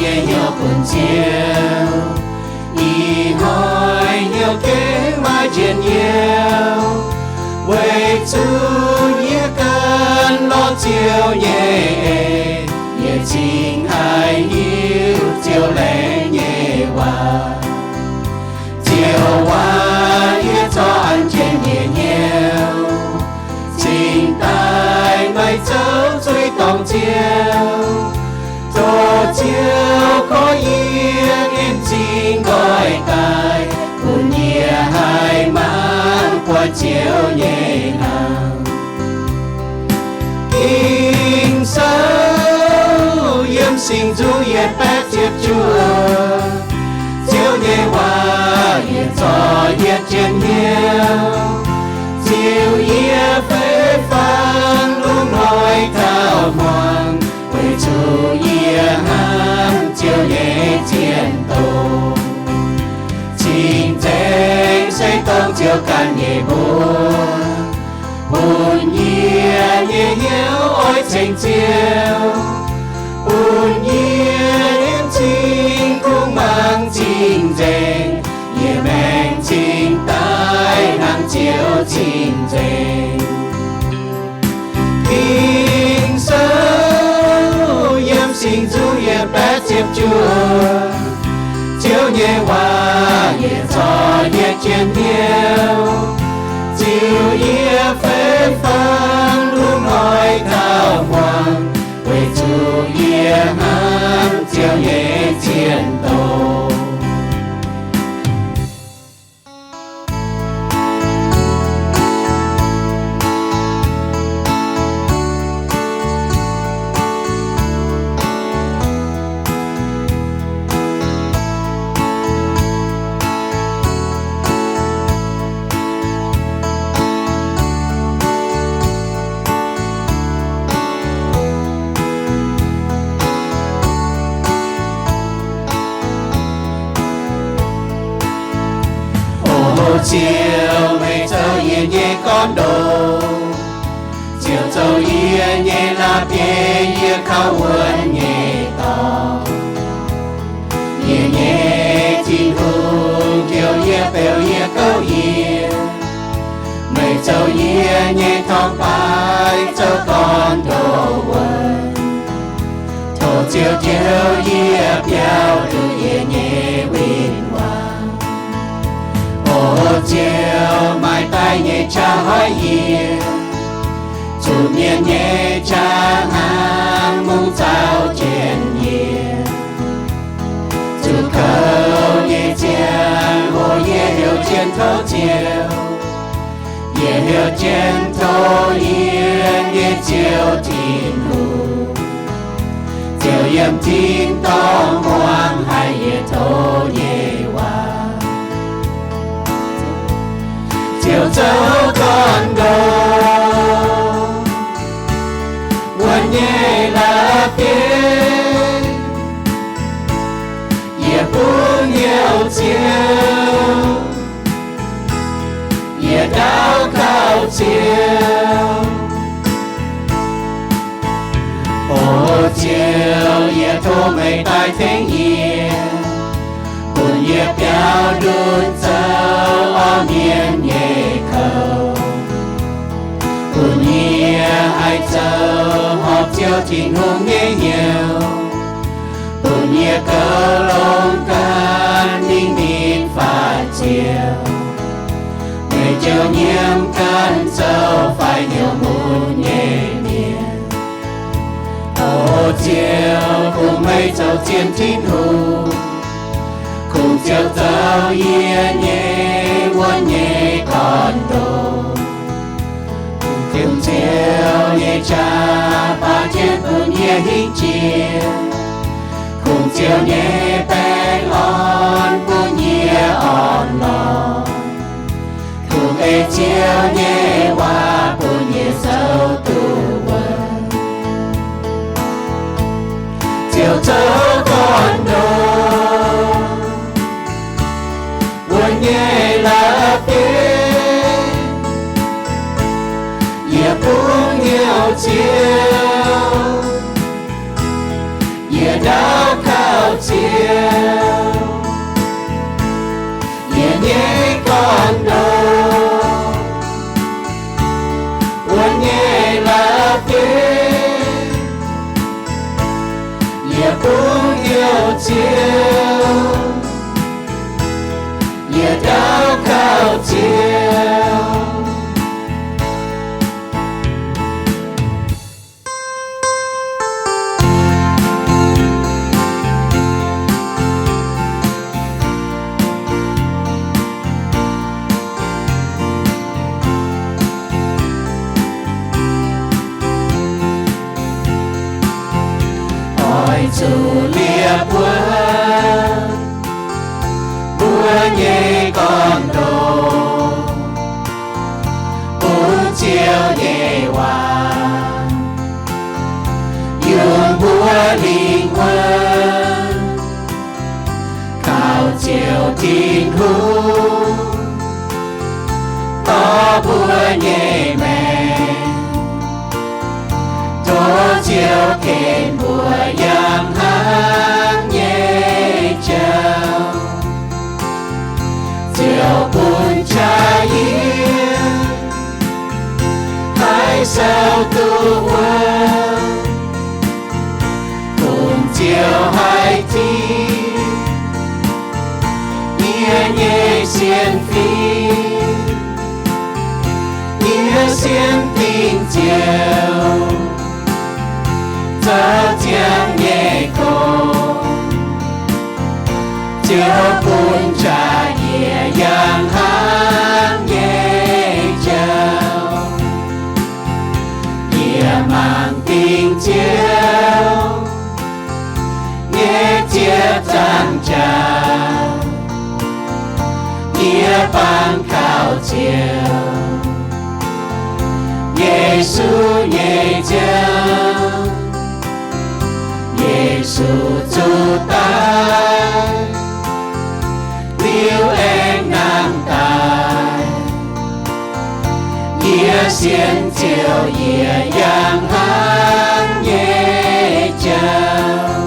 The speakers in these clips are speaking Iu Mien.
nyei hnyouv bun Ziouv. Ih hnoi hnyouv gengh maaih njien-youh, weic zuqc yie ganh lorz Ziouv nyei eix, yie cingx haih hiuv Ziouv laengz nyei waac. Ziouv waac yie corc an jienv nyei hnyouv, cingx daaih maiv zoux zuiz dorngc Ziouv. Tov Ziouv korv yie nyei m'zing nqoi daaih, bun yie haih mangc buatc Ziouv nyei hnamv. Ging-Sou yiem singx nzung yietc baeqv ziepc juov. Ziouv nyei waac yietc zorc yietc jien hnyouv, ziux yie fei fang lungh hnoi taux hmuangx, weic zuqc yie hnamv Ziouv nyei zien doz. Cing-nzengc se dongh Ziouv ganh nyei mbuox, bun yie nyei hnyouv oix ceng Ziouv, bun yie nyei m'zing kungx mangc cing-nzengc, yie maengc cingx daaih hnangv Ziouv cing-nzengc. Ging-Sou yiem singx nzung yietc baeqv ziepc juov. Ziouv nyei waac yietc zorc yietc jien hnyouv, ziux yie fei fang lungh hnoi taux hmuangx, weic zuqc yie hnamv Ziouv nyei zien doz. O Ziouv, meih zoux yie nyei gorn-ndoqv, Ziouv zoux yie nyei la'bieiv, yie kaux wuonx nyei dorngx. Yie nyei Tin-Hungh, jouh yie, beu yie, gouv yie. Meih zoux yie nyei torngv-baaix, zoux gorn-ndoqv wuonx. Tov Ziouv njoux yie, biaux nduqc yie nyei win-wangv. O Ziouv, maaih daaih nyei qaqv hoic yie, zuqc mienh nyei qaqv hnangv mungv zaux jienv yie. Zuqc kouv nyei ziangh hoc yie heuc jienv tov Ziouv. Yie heuc jienv tov yie nyei Ziouv Tin-Hungh. Ziouv yiem tin-dorngh muangx haic yie tov nyei waac. Ziouv zoux gorn-ndoqv wuonx nyei la'bieiv, yie bun hnyouv Ziouv, yie daux gaux Ziouv. O Ziouv, yie tov meih daaih tengx yie, bun yie biaux ndutc zoux orv mienh nyei kouv, bun yie haih zoux horpc Ziouv Tin-Hungh nyei hnyouv, bun yie goux longx ganh mingh nitv faatv Ziouv. Meih ziouc nyiemc ganh zoux faix hnyouv mun nyei mienh. O Ziouv, kungx meih zoux zien Tin-Hungh, kungx Ziouv zoux yie nyei wuonx nyei gorn-ndoqv. Kungx Ziouv nyei qaqv baac jienv bun yie hingh jiex, kungx Ziouv nyei baengh orn bun yie orn-lorqc, kungx ei Ziouv nyei waac bun yie zoux duqv wuonx. Ziouv zoux gorn-ndoqv wuonx nyei la'bieiv, yie bun hnyouv Ziouv, yie daux gaux Ziouv, yie nyei gorn-ndoqv, wuov nyei la'bieiv, yie bungx heuc Ziouv, yie daux gaux Ziouv. Oix zuqc liepc wuov mbuo nyei gorn-ndoqv, bungx Ziouv nyei waac yungz mbuo lingh wuonh, kaux Ziouv Tin-Hungh dorh mbuo nyei maengc, tov Ziouv ken mbuo yangh hnangv nyei jauv. Ziouv bun qaqv yie haih sou duqv wuov, kungx Ziouv haih tingx yie nyei sienx fim, yie sienx dingc Ziouv zoux ziangx nyei gong. Ziouv bun qaqv yie yangh hnangv nyei jauv. Yie mangc dingc Ziouv nyei ziex zaangc jaax, yie bangc kaux Ziouv, Yesu nyei nziaamv. Yesu zuqc daic, liuz aengx nangh daaih. Yie sienx Ziouv yie yangh hnangv nyei jauv.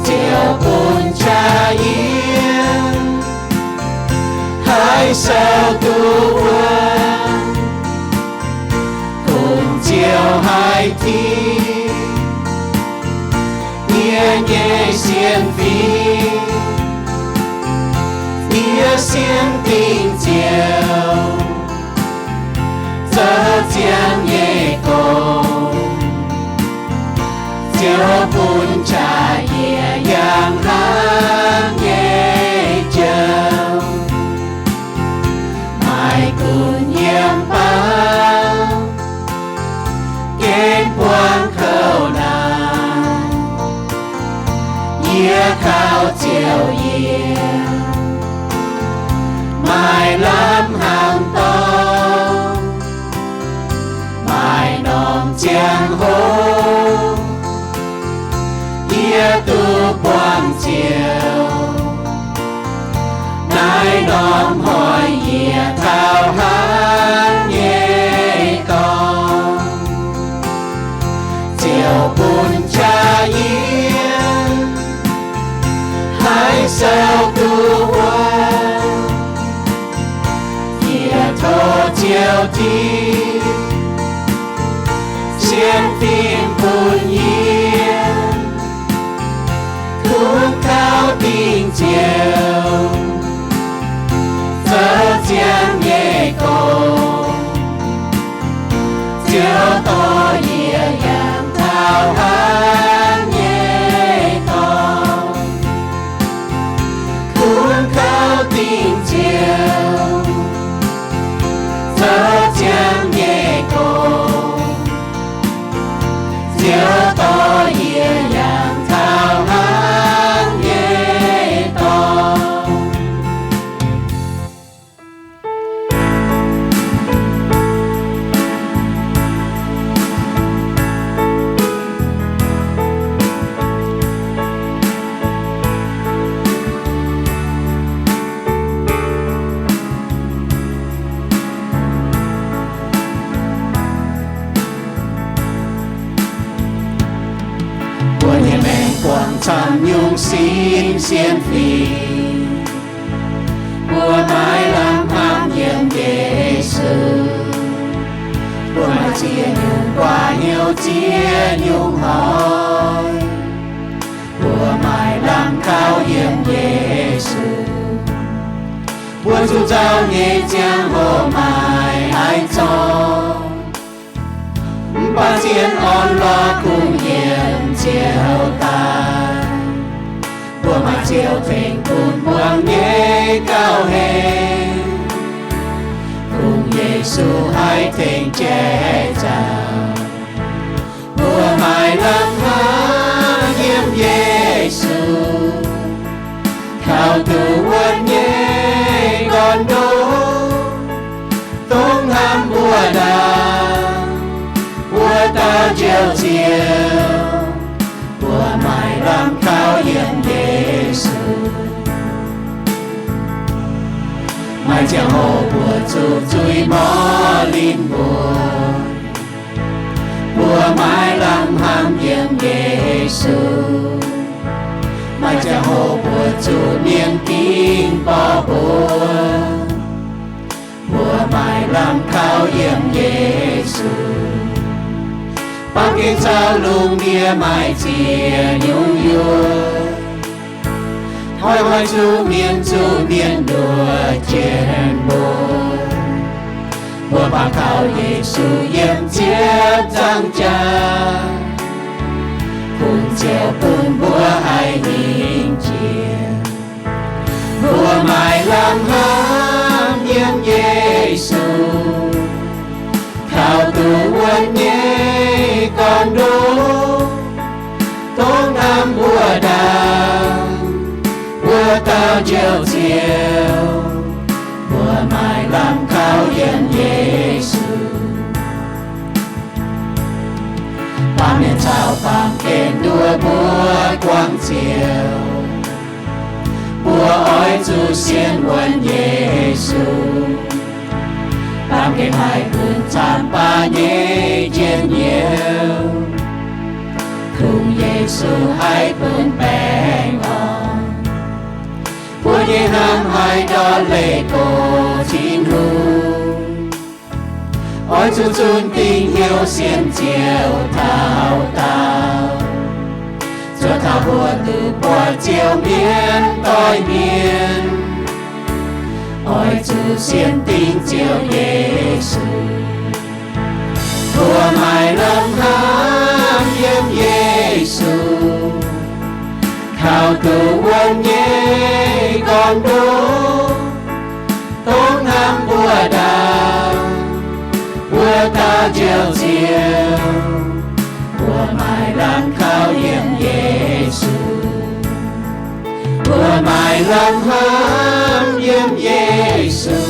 Ziouv bun qaqv yie haih sou duqv wuov, kungx Ziouv haih tingx yie nyei sienx fim, yie sienx dingc Ziouv zoux ziangx nyei gong. Ziouv bun qaqv yie yangh hnangv nyei jauv. Maaih gunv yiem baav gen buangv kouv naaic, yie kaux Ziouv yie maaih lamh hnaangx dorngx. Maaih norm ziangh hoc yie duqv buangh Ziouv, naaiv norm hnoi yie taux hnangv nyei dorngx. Ziouv bun qaqv yie haih sou duqv wuov, yie tov Ziouv Tin, sienx fim bun yie, kungx kaux dingc Ziouv zoux ziangx nyei gong. Ziouv dorh yie yangh taux hnangv nyei dorngx, kungx kaux dingc Ziouv zoux ziangx nyei gong. Sin sienx fingx, mbuo maiv lamh hnamv yiem Yesu. Mbuo maaih ziex nyungc guaax hnyouv ziex nyungc hnoi, mbuo maiv lamh kaux yiem Yesu. Mbuo zuqc nzauh nyei ziangh hoc maaih haaix zorngh, mv baac zien orn-lorqc kungx yiem ziouc daaih. Mbuo maaih Ziouv tengx bun mbuo nyei gauh hec, kungx Yesu haih tengx jai zaux. Mbuo maiv lamh hnamv yiem Yesu, kaux duqv wuonv nyei gorn-ndoqv, dongh hnamv mbuo ndaangc, mbuo dauh Njoux Ziouv. Mbuo maiv lamh kaux yiem Yesu. Maaih ziangh hoc mbuo zuqc zuiz morv linz mbuo, mbuo maiv lamh hnamv yiem Yesu. Maaih ziangh hoc mbuo zuqc mienh dingh borqv mbuo, mbuo maiv lamh kaux yiem Yesu. Baamh gen caux lungh ndiev maaih ziex nyungc yuoqc, hnoi-hnoi zuqc mienh zuqc mienh nduov jienv mbuo. Mbuo baac kaux Yesu yiem ziepc nzaangc jaax, kungx Ziouv bun mbuo haih hingh jiex. Mbuo maiv lamh hnamv yiem Yesu, kaux duqv wuonv nyei gorn-ndoqv, dongh hnamv mbuo ndaangc, mbuo dauh Njoux Ziouv. Mbuo maiv lamh kaux yiem Yesu. Baamh mienh caux baamh gen nduov mbuo guangc Ziouv. Mbuo oix zuqc sienx wuonv Yesu. Baamh gen haih gunv camv baac nyei njien-youh, kungx Yesu haih bun baengh orn. Mbuo nyei hnaangx haih ndortv leih go Tin-Hungh. Oix zuqc zunc dingc hnyouv sienx Ziouv taux daauh, zuov taux mbuo duqv buatc Ziouv mienv doic mienh. Oix zuqc sienx dingc Ziouv Yesu. Mbuo maiv lamh hnamv yiem Yesu, kaux duqv wuonv nyei gorn-ndoqv, dongh hnamv mbuo ndaangc, mbuo dauh Njoux Ziouv. Mbuo maiv lamh kaux yiem Yesu. Mbuo maiv lamh hnamv yiem Yesu,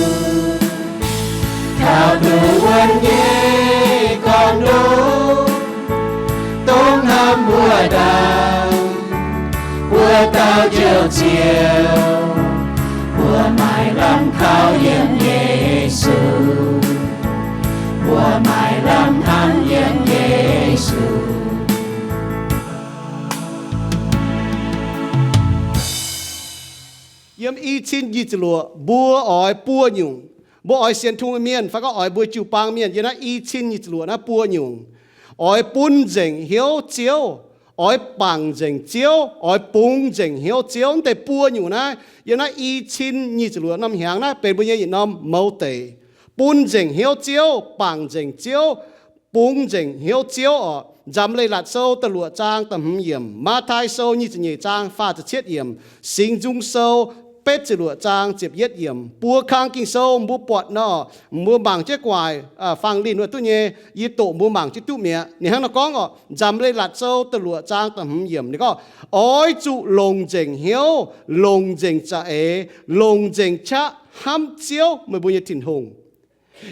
kaux duqv wuonv nyei gorn-ndoqv, dongh hnamv mbuo ndaangc, mbuo dauh Njoux Ziouv. Mbuo maiv lamh kaux yiem Yesu. Mbuo maiv lamh hnamv yiem Yesu. Yiem i cin nyic ziepc luoqc, mbuo oix buo nyungc. Mbuo oix sienx Tin-Hungh mienh, fai gorngv oix mbuo jiu-baang mienh, yiem naaiv i cin nyic ziepc luoqc naaiv buo nyungc. Oix bun nzengc hnyouv Ziouv, oix bangc nzengc Ziouv, oix bungx nzengc hnyouv Ziouv. Mv deix buo nyungc naaiv, yiem naaiv i cin nyic ziepc luoqc norm hnyangx naaiv benx mbuo nyei yietc norm mouz deic. Bun nzengc hnyouv Ziouv, bangc nzengc Ziouv, bungx nzengc hnyouv Ziouv oc. Nzamc Leiz-Latc Sou da'luoqc zaang da'hmz yiemc, Matv^taai Sou nyic ziepc nyeic zaang faah ziepc cietv yiemc, Singx Nzung Sou betv ziepc luoqc zaang ziepc yietv yiemc, buo kang Ging-Sou mbuo buatc nor, mbuo mangc jienv gu'nguaaic, fangx linh wuov duqv nyei, yie doqc mbuo mangc jienv duqv mi'aqv. Ninh hnangv nor gorngv oc, Nzamc Leiz-Latc Sou da'luoqc zaang da'hmz yiemc ninh gorngv, oix zuqc longc nzengc hnyouv, longc nzengc za'eix, longc nzengc qaqv hnamv Ziouv, meih mbuo nyei Tin-Hungh.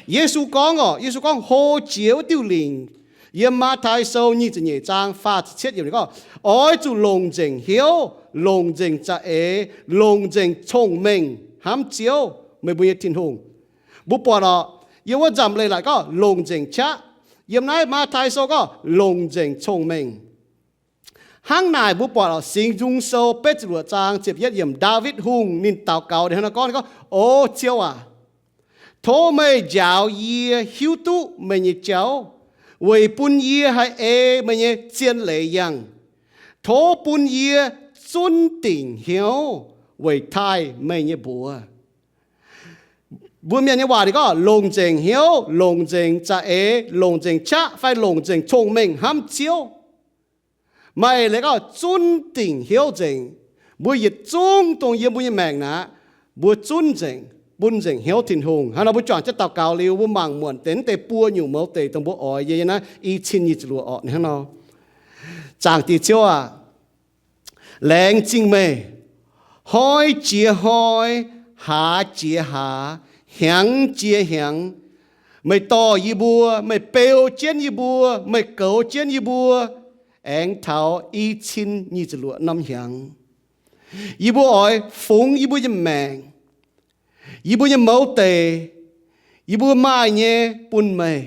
Yesu gorngv oc, Yesu gorngv hlo jiex wuov diuh lingc, yiem Matv^taai Sou nyic ziepc nyeic zaang faah ziepc cietv yiemc ninh gorngv, oix zuqc longc nzengc hnyouv, longc nzengc za'eix, longc nzengc cong-mengh hnamv Ziouv, meih mbuo nyei Tin-Hungh. Mbuo buatc oc, yiem wuov Nzamc Leiz-Latc gorngv longc nzengc qaqv. Yiem naaiv Matv^taai Sou gorngv longc nzengc cong-mengh. Hnangv naaic mbuo buatc oc, Singx Nzung Sou betv ziepc luoqc zaang ziepc yietv yiemc, Ndaawitv Hungh ninh daux gaux hnangv naaiv gorngv, O Ziouv aac, tov meih njaaux yie hiuv duqv meih nyei jauv, weic bun yie haih ei meih nyei zien leiz yangh. Tov bun yie zunv dingc hnyouv weic taaih meih nyei mbuox. Mbuo Mienh nyei waac ninh gorngv, longc nzengc hnyouv, longc nzengc za'eix, longc nzengc qaqv fai longc nzengc cong-mengh hnamv Ziouv. Maaih leiz gorngv zunv dingc hnyouv nzengc. Mbuo yietc zungv dongh yiem mbuo nyei maengc naaic, mbuo zunv nzengc, bun nzengc hnyouv Tin-Hungh. Hnangv nor mbuo juangc jienv daux gaux liuz, mbuo mangc muonc deix, deix buo nyungc mouz deix dongh mbuo oix nyei naaiv i cin nyic ziepc luoqc orqc hnangv nor. Zaangc Diex Ziouv aac, laengz zingh meih, hnoi jiex hnoi, hlaax jiex hlaax, hnyangx jiex hnyangx, meih dorh yie mbuo, meih beu jienv yie mbuo, meih goux jienv yie mbuo, aengx taux i cin nyic ziepc luoqc norm hnyangx. Yie mbuo oix fungx yie mbuo nyei maengc, yie mbuo nyei mouz deix, yie mbuo maaih nyei bun meih.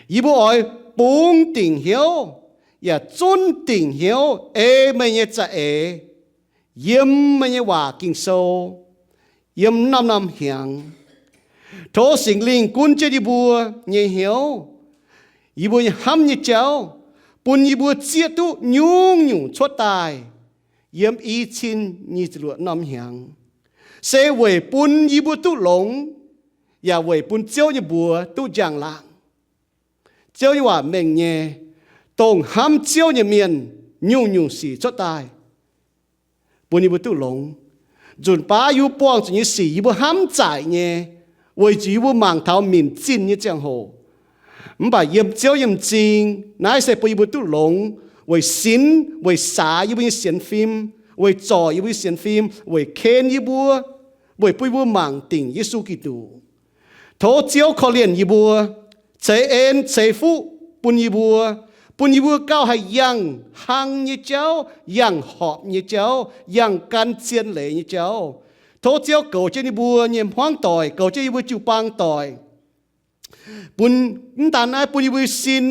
Yie mbuo oix bungx dingc hnyouv yaac zunv dingc hnyouv ei meih nyei za'eix yiem meih nyei waac Ging-Sou yiem norm-norm hnyangx. Tov Singx Lingh gunv jienv yie mbuo nyei hnyouv, yie mbuo nyei hnamv nyei jauv, bun yie mbuo zieqv duqv nyungc-nyungc cuotv daaih yiem i cin nyic ziepc luoqc norm hnyangx, se weic bun yie mbuo duqv longx, yaac weic bun Ziouv nyei mbuox duqv njang-laangc. Ziouv nyei waac mengh nyei, dongh hnamv Ziouv nyei mienh nyungc-nyungc sic cuotv daaih, bun yie mbuo duqv longx. Nzunc baav yie mbuo buangh zuqc nyei sic yie mbuo hnamv zaic nyei, weic zuqc yie mbuo mangc taux minc zinh nyei ziangh hoc. Mv baac yiem Ziouv nyei m'zing, naaiv se bun yie mbuo duqv longx, weic sinx, weic saax yie mbuo nyei sienx fim, weic zorc yie mbuo nyei sienx fim, weic ken yie mbuo, weic bun yie mbuo mangc dingc Yesu Giduc. Tov Ziouv korv-lienh yie mbuo, ceix en ceix fuqv bun yie mbuo, bun yie mbuo gauh haih yangh hlang nyei jauv, yangh horpc nyei jauv, yangh gan zien leiz nyei jauv. Tov Ziouv goux jienv yie mbuo nyei hmuangv doic, goux jienv yie mbuo jiu-baang doic. Bun, mv daan naaiv, bun yie mbuo sin,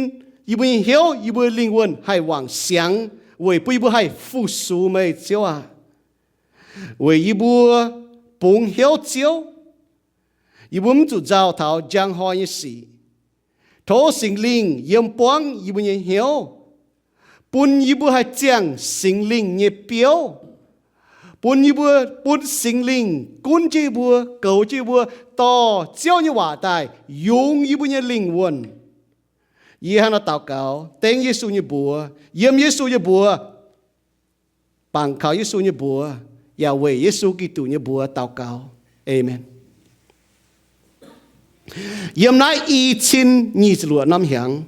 yie mbuo nyei hnyouv, yie mbuo lingh wuonh haih wangc siangx, weic bun yie mbuo haih fu-sux meih, Ziouv aac. Weic yie mbuo bungx hnyouv Ziouv, yie mbuo mv zuqc nzauh taux njang hnoi nyei sic. Tov Singx Lingh yiem buangv yie mbuo nyei hnyouv, bun yie mbuo haih ziangh Singx Lingh nyei biouv, bun yie mbuo, bun Singx Lingh gunv jienv yie mbuo, goux jienv yie mbuo, dorh Ziouv nyei waac daaih yungz yie mbuo nyei lingh wuonh. Yie hnangv naaiv daux gaux dengv Yesu nyei mbuox, yiem Yesu nyei mbuox, bangc kaux Yesu nyei mbuox, yaac weic Yesu Giduc nyei mbuox daux gaux. Aamen. Yiem naaiv i cin nyic ziepc luoqc norm hnyangx,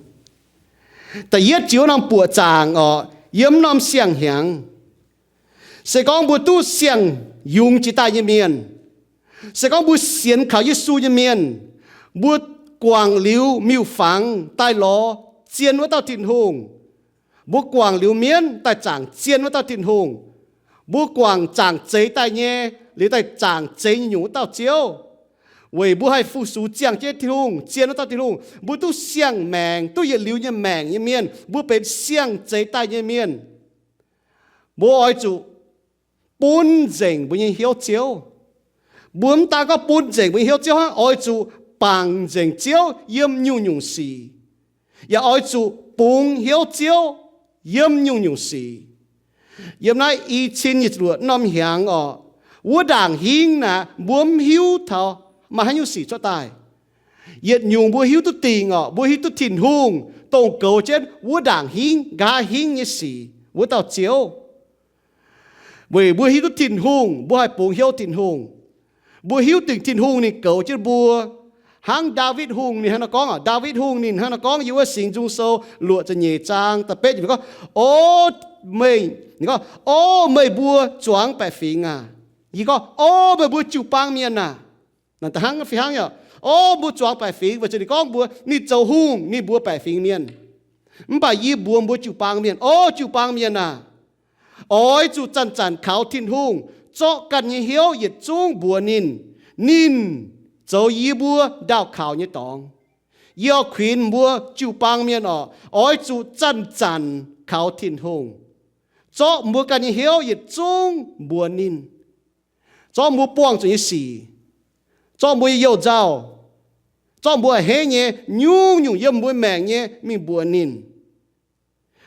da'yietv jiex wuov norm buoqc zaangc orqc, yiem norm siang-hnyangx, se gorngv mbuo duqv siang-yungz jiex daaih nyei mienh, se gorngv mbuo sienx kaux Yesu nyei mienh, mbuo guangc liuz miuc-fangx daaih lorz zien wuov dauh Tin-Hungh, mbuo guangc liuz mienv daaih zaangc zien wuov dauh Tin-Hungh, mbuo guangc zaangc zeix daaih nyei, liuz daaih zaangc zeix nyei nyungc wuov dauh Ziouv, weic mbuo haih fu-sux ziangh jienv Tin-Hungh, zien wuov dauh Tin-Hungh, mbuo duqv siang-maengc, duqv yietc liuz nyei maengc nyei mienh, mbuo benx siang-zeix daaih nyei mienh. Mbuo oix zuqc bun nzengc mbuo nyei hnyouv Ziouv. Mbuo mv daan gorngv bun nzengc mbuo nyei hnyouv Ziouv hnangv, oix zuqc bangc nzengc Ziouv yiem nyungc-nyungc sic, yaac oix zuqc bungx hnyouv Ziouv yiem nyungc-nyungc sic. Yiem naaiv i cin nyic ziepc luoqc norm hnyangx orqc, wuov ndaangc hingv naaic mbuo mv hiuv taux maaih haaix nyungc sic cuotv daaih. Yietc nyungc mbuo hiuv duqv dingc orqc, mbuo hiuv duqv Tin-Hungh dongh goux jienv wuov ndaangc hingv nqa'haav hingv nyei sic wuov dauh Ziouv. Weic mbuo hiuv duqv Tin-Hungh, mbuo haih bungx hnyouv Tin-Hungh. Mbuo hiuv dingc Tin-Hungh ninh goux jienv mbuo. Hnangv Ndaawitv Hungh ninh hnangv naaiv gorngv, Ndaawitv Hungh ninh hnangv naaiv gorngv yiem wuov Singx Nzung Sou luoqc ziepc nyeic zaang da'betv yiemc gorngv, O meih, ninh gorngv, O meih mbuo zuangx baeqc fingx aac. Yie gorngv, O meih mbuo jiu-baang mienh aac. Naaiv hnangv fih hnangv yaac, O mbuo zuangx baeqc fingx, weic zuqc ninh gorngv mbuox ninh zoux hungh ninh mbuox baeqc fingx mienh. Mv baac yie mbuox mbuo jiu-baang mienh, O jiu-baang mienh aac, oix zuqc zanc-zanc kaux Tin-Hungh, zorqv ganh nyei hnyouv yietc zungv mbuox ninh. Ninh zoux yie mbuo ndaauh kaux nyei dorngx. Yie oix kuinx mbuo jiu-baang mienh orqc, oix zuqc zanc-zanc kaux Tin-Hungh. zorqv mbuo ganh nyei hnyouv yietc zungv mbuox ninh, zorqv mbuo buangh zuqc nyei sic, zorqv mbuo nyei youh nzauh, zorqv mbuo a'hneiv nyei nyungc-nyungc yiem mbuo maengc nyei mingh mbuox ninh.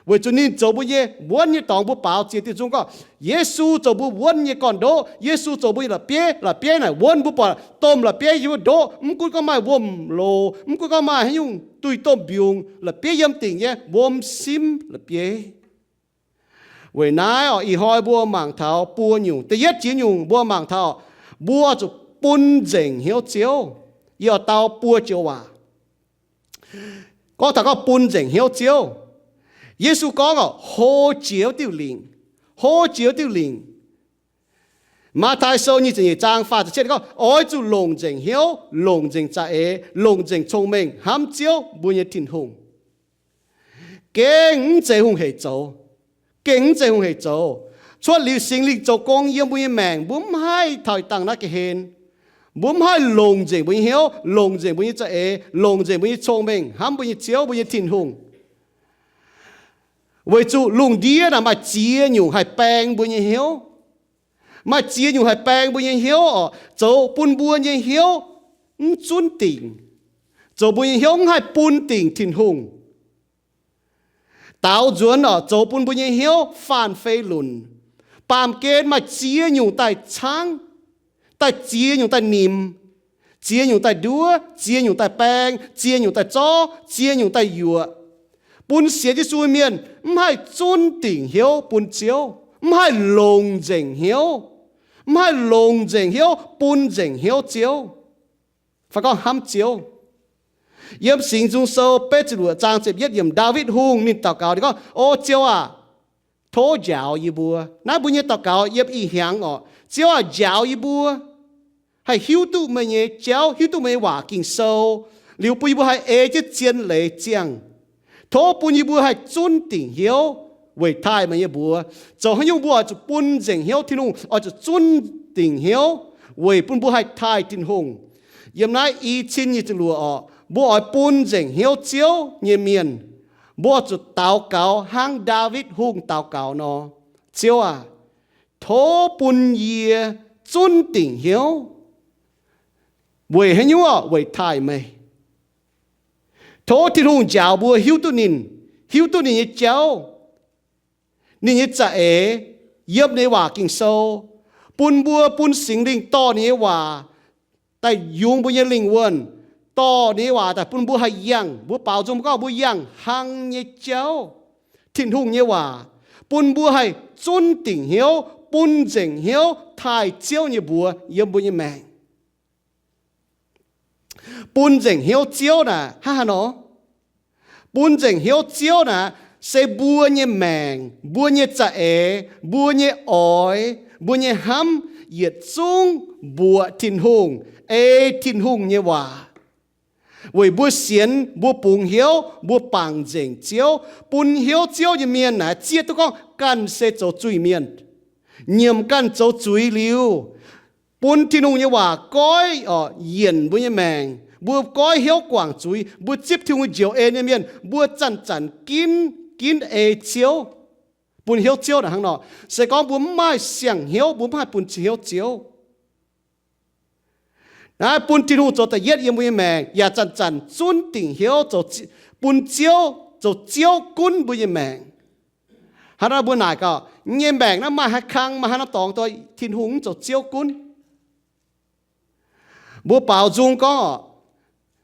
Weic zuqc ninh zoux mbuo nyei wuonv nyei dorngx. Mbuo baaux ziex diuh nzung gorngv Yesu zoux mbuo wuonv nyei gorn-ndoqv. Yesu zoux mbuo nyei la'bieiv. La'bieiv naaic wuonv, mbuo buatc domh la'bieiv yiem wuov ndoqv, mv gunv gorngv maaih wuom-loc, mv gunv gorngv maaih haaix nyungc duih domh mbiungc, la'bieiv yiem dingc nyei wuom simv la'bieiv. Weic naaiv oc, ih hnoi mbuo mangc taux buo nyungc. Da'yietv jiex nyungc mbuo mangc taux, mbuo zuqc bun nzengc hnyouv Ziouv. Yie oix dau buo joux waac. Gorngv taux gorngv bun nzengc hnyouv Ziouv, Yesu gorngv oc, hlo jiex diuh lingc, hlo jiex diuh lingc. Matv^tai Sou nyic ziepc nyeic zaang faah ziepc cietv gorngv, oix zuqc longc nzengc hnyouv, longc nzengc za'eix, longc nzengc cong-mengh hnamv Ziouv mbuo nyei Tin-Hungh. Gengh mv zeiz hungh heic zoux. Gengh mv zeiz hungh heic zoux. Cuotv liuz Singx Lingh zoux gong yiem mbuo nyei maengc, mbuo mv haih taux dangh naaiv ga'hlen. Mbuo mv haih longc nzengc mbuo nyei hnyouv, longc nzengc mbuo nyei za'eix, longc nzengc mbuo nyei cong-mengh hnamv mbuo nyei Ziouv, mbuo nyei Tin-Hungh. Weic zuqc lungh ndiev naaic maaih ziex nyungc haih baeng mbuo nyei hnyouv. Maaih ziex nyungc haih baeng mbuo nyei hnyouv oc, zoux bun mbuo nyei hnyouv mv zunv dingc, zoux mbuo nyei hnyouv mv haih bun dingc Tin-Hungh. Daaux nzuonx oc, zoux bun mbuo nyei hnyouv faanh fei lunc. Baamh gen maaih ziex nyungc daaih caangv, daaih ziex nyungc daaih nimc, ziex nyungc daaih nduov, ziex nyungc daaih baeng, ziex nyungc daaih zorv, ziex nyungc daaih yuoqc. Bun sienx Yesu mienh mv haih zunv dingc hnyouv bun Ziouv, mv haih longc nzengc hnyouv, mv haih longc nzengc hnyouv bun nzengc hnyouv Ziouv, fai gorngv hnamv Ziouv. Yiem Singx Nzung Sou betv ziepc luoqc zaang ziepc yietv yiemc, Ndaawitv Hungh ninh daux gaux, ninh gorngv, O Ziouv aac, tov njaaux yie mbuo. Naaiv mbuo nyei daux gaux yiem ih hnyangx oc. Ziouv aac, njaaux yie mbuo haih hiuv duqv meih nyei jauv, hiuv duqv meih nyei waac Ging-Sou, liuz bun yie mbuo haih ei jienv zien leiz ziangh. Tov bun yie mbuo haih zunv dingc hnyouv weic taaih meih nyei mbuox. Zoux haaix nyungc mbuo oix zuqc bun nzengc hnyouv Tin-Hungh, oix zuqc zunv dingc hnyouv weic bun mbuo haih taaih Tin-Hungh. Yiem naaiv i cin nyic ziepc luoqc oc, mbuo oix bun nzengc hnyouv Ziouv nyei mienh, mbuo oix zuqc daux gaux hnangv Ndaawitv Hungh daux gaux nor, Ziouv aac, tov bun yie zunv dingc hnyouv weic haaix nyungc? Weic taaih meih. Tov Tin-Hungh njaaux mbuo hiuv duqv ninh, hiuv duqv ninh nyei jauv, ninh nyei za'eix, yiem ninh nyei waac Ging-Sou, bun mbuo bun Singx Lingh dorh ninh nyei waac daaih yungz mbuo nyei lingh wuonh, dorh ninh nyei waac daaih bun mbuo haih yangh. Mbuo baaux nzung mbuo gorngv mbuo yangh hlang nyei jauv, Tin-Hungh nyei waac, bun mbuo haih zunv dingc hnyouv, bun nzengc hnyouv taaih Ziouv nyei mbuox yiem mbuo nyei maengc. Bun nzengc hnyouv Ziouv naaic hnangv haaix nor? Bun nzengc hnyouv Ziouv naaic se mbuo nyei maengc, mbuo nyei za'eix, mbuo nyei oix, mbuo nyei hnamv yietc zungv mbuoqc Tin-Hungh, ei Tin-Hungh nyei waac. Weic mbuo sienx, mbuo bungx hnyouv, mbuo bangc nzengc Ziouv. Bun hnyouv Ziouv nyei mienh naaic zieqv duqv gorngv ganh se zoux zuiz-mienh, nyiemc ganh zoux zuiz liuz, bun Tin-Hungh nyei waac goiv oc yienc mbuo nyei maengc. Mbuo goiv hnyouv guangc zuiz, mbuo zipv Tin-Hungh njoux en nyei mienh, mbuo zanc-zanc ginv, ginv ei Ziouv. Bun hnyouv Ziouv naaic hnangv nor. Se gorngv mbuo mv maaih siang-hnyouv, mbuo mv haih bun hnyouv Ziouv. Naaiv bun Tin-Hungh zoux da'yietv yiem mbuo nyei maengc, yaac zanc-zanc zunv dingc hnyouv zoux, bun Ziouv zoux Ziouv gunv mbuo nyei maengc. Hnangv naaiv mbuo naaic gaax, nyei maengc naaiv maaih haaix kang, maaih haaix norm dorngx, Tin-Hungh mv zoux Ziouv gunv. Mbuo baaux nzung gorngv oc,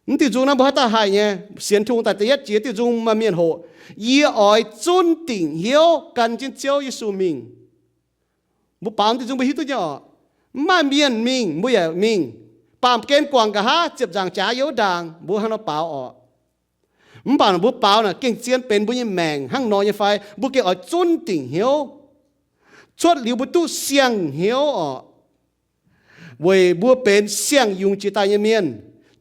mv diuh nzung naaiv mbuo haaix dauh haih nyei, sienx Tin-Hungh daaih da'yietv jiex diuh nzung maaih mienh hoqc, Yie oix zunv dingc hnyouv gan jienv Ziouv Yesu mingh. Mbuo baaux diuh nzung mbuo hiuv duqv nyei oc. Mv maaih mienh mingh, mbuo yaac mingh. Baamh gen guangc nqa'haav ziepc nzaangc jaax yiem wuov ndaangc, mbuo hnangv nor baaux oc. Mv baac mbuo baaux naaic gengh zien benx mbuo nyei maengc hnangv nor nyei fai? Mbuo gengh oix zunv dingc hnyouv, cuotv liuz mbuo duqv siang-hnyouv oc. Weic mbuo benx siang-yungz jiex daaih nyei mienh.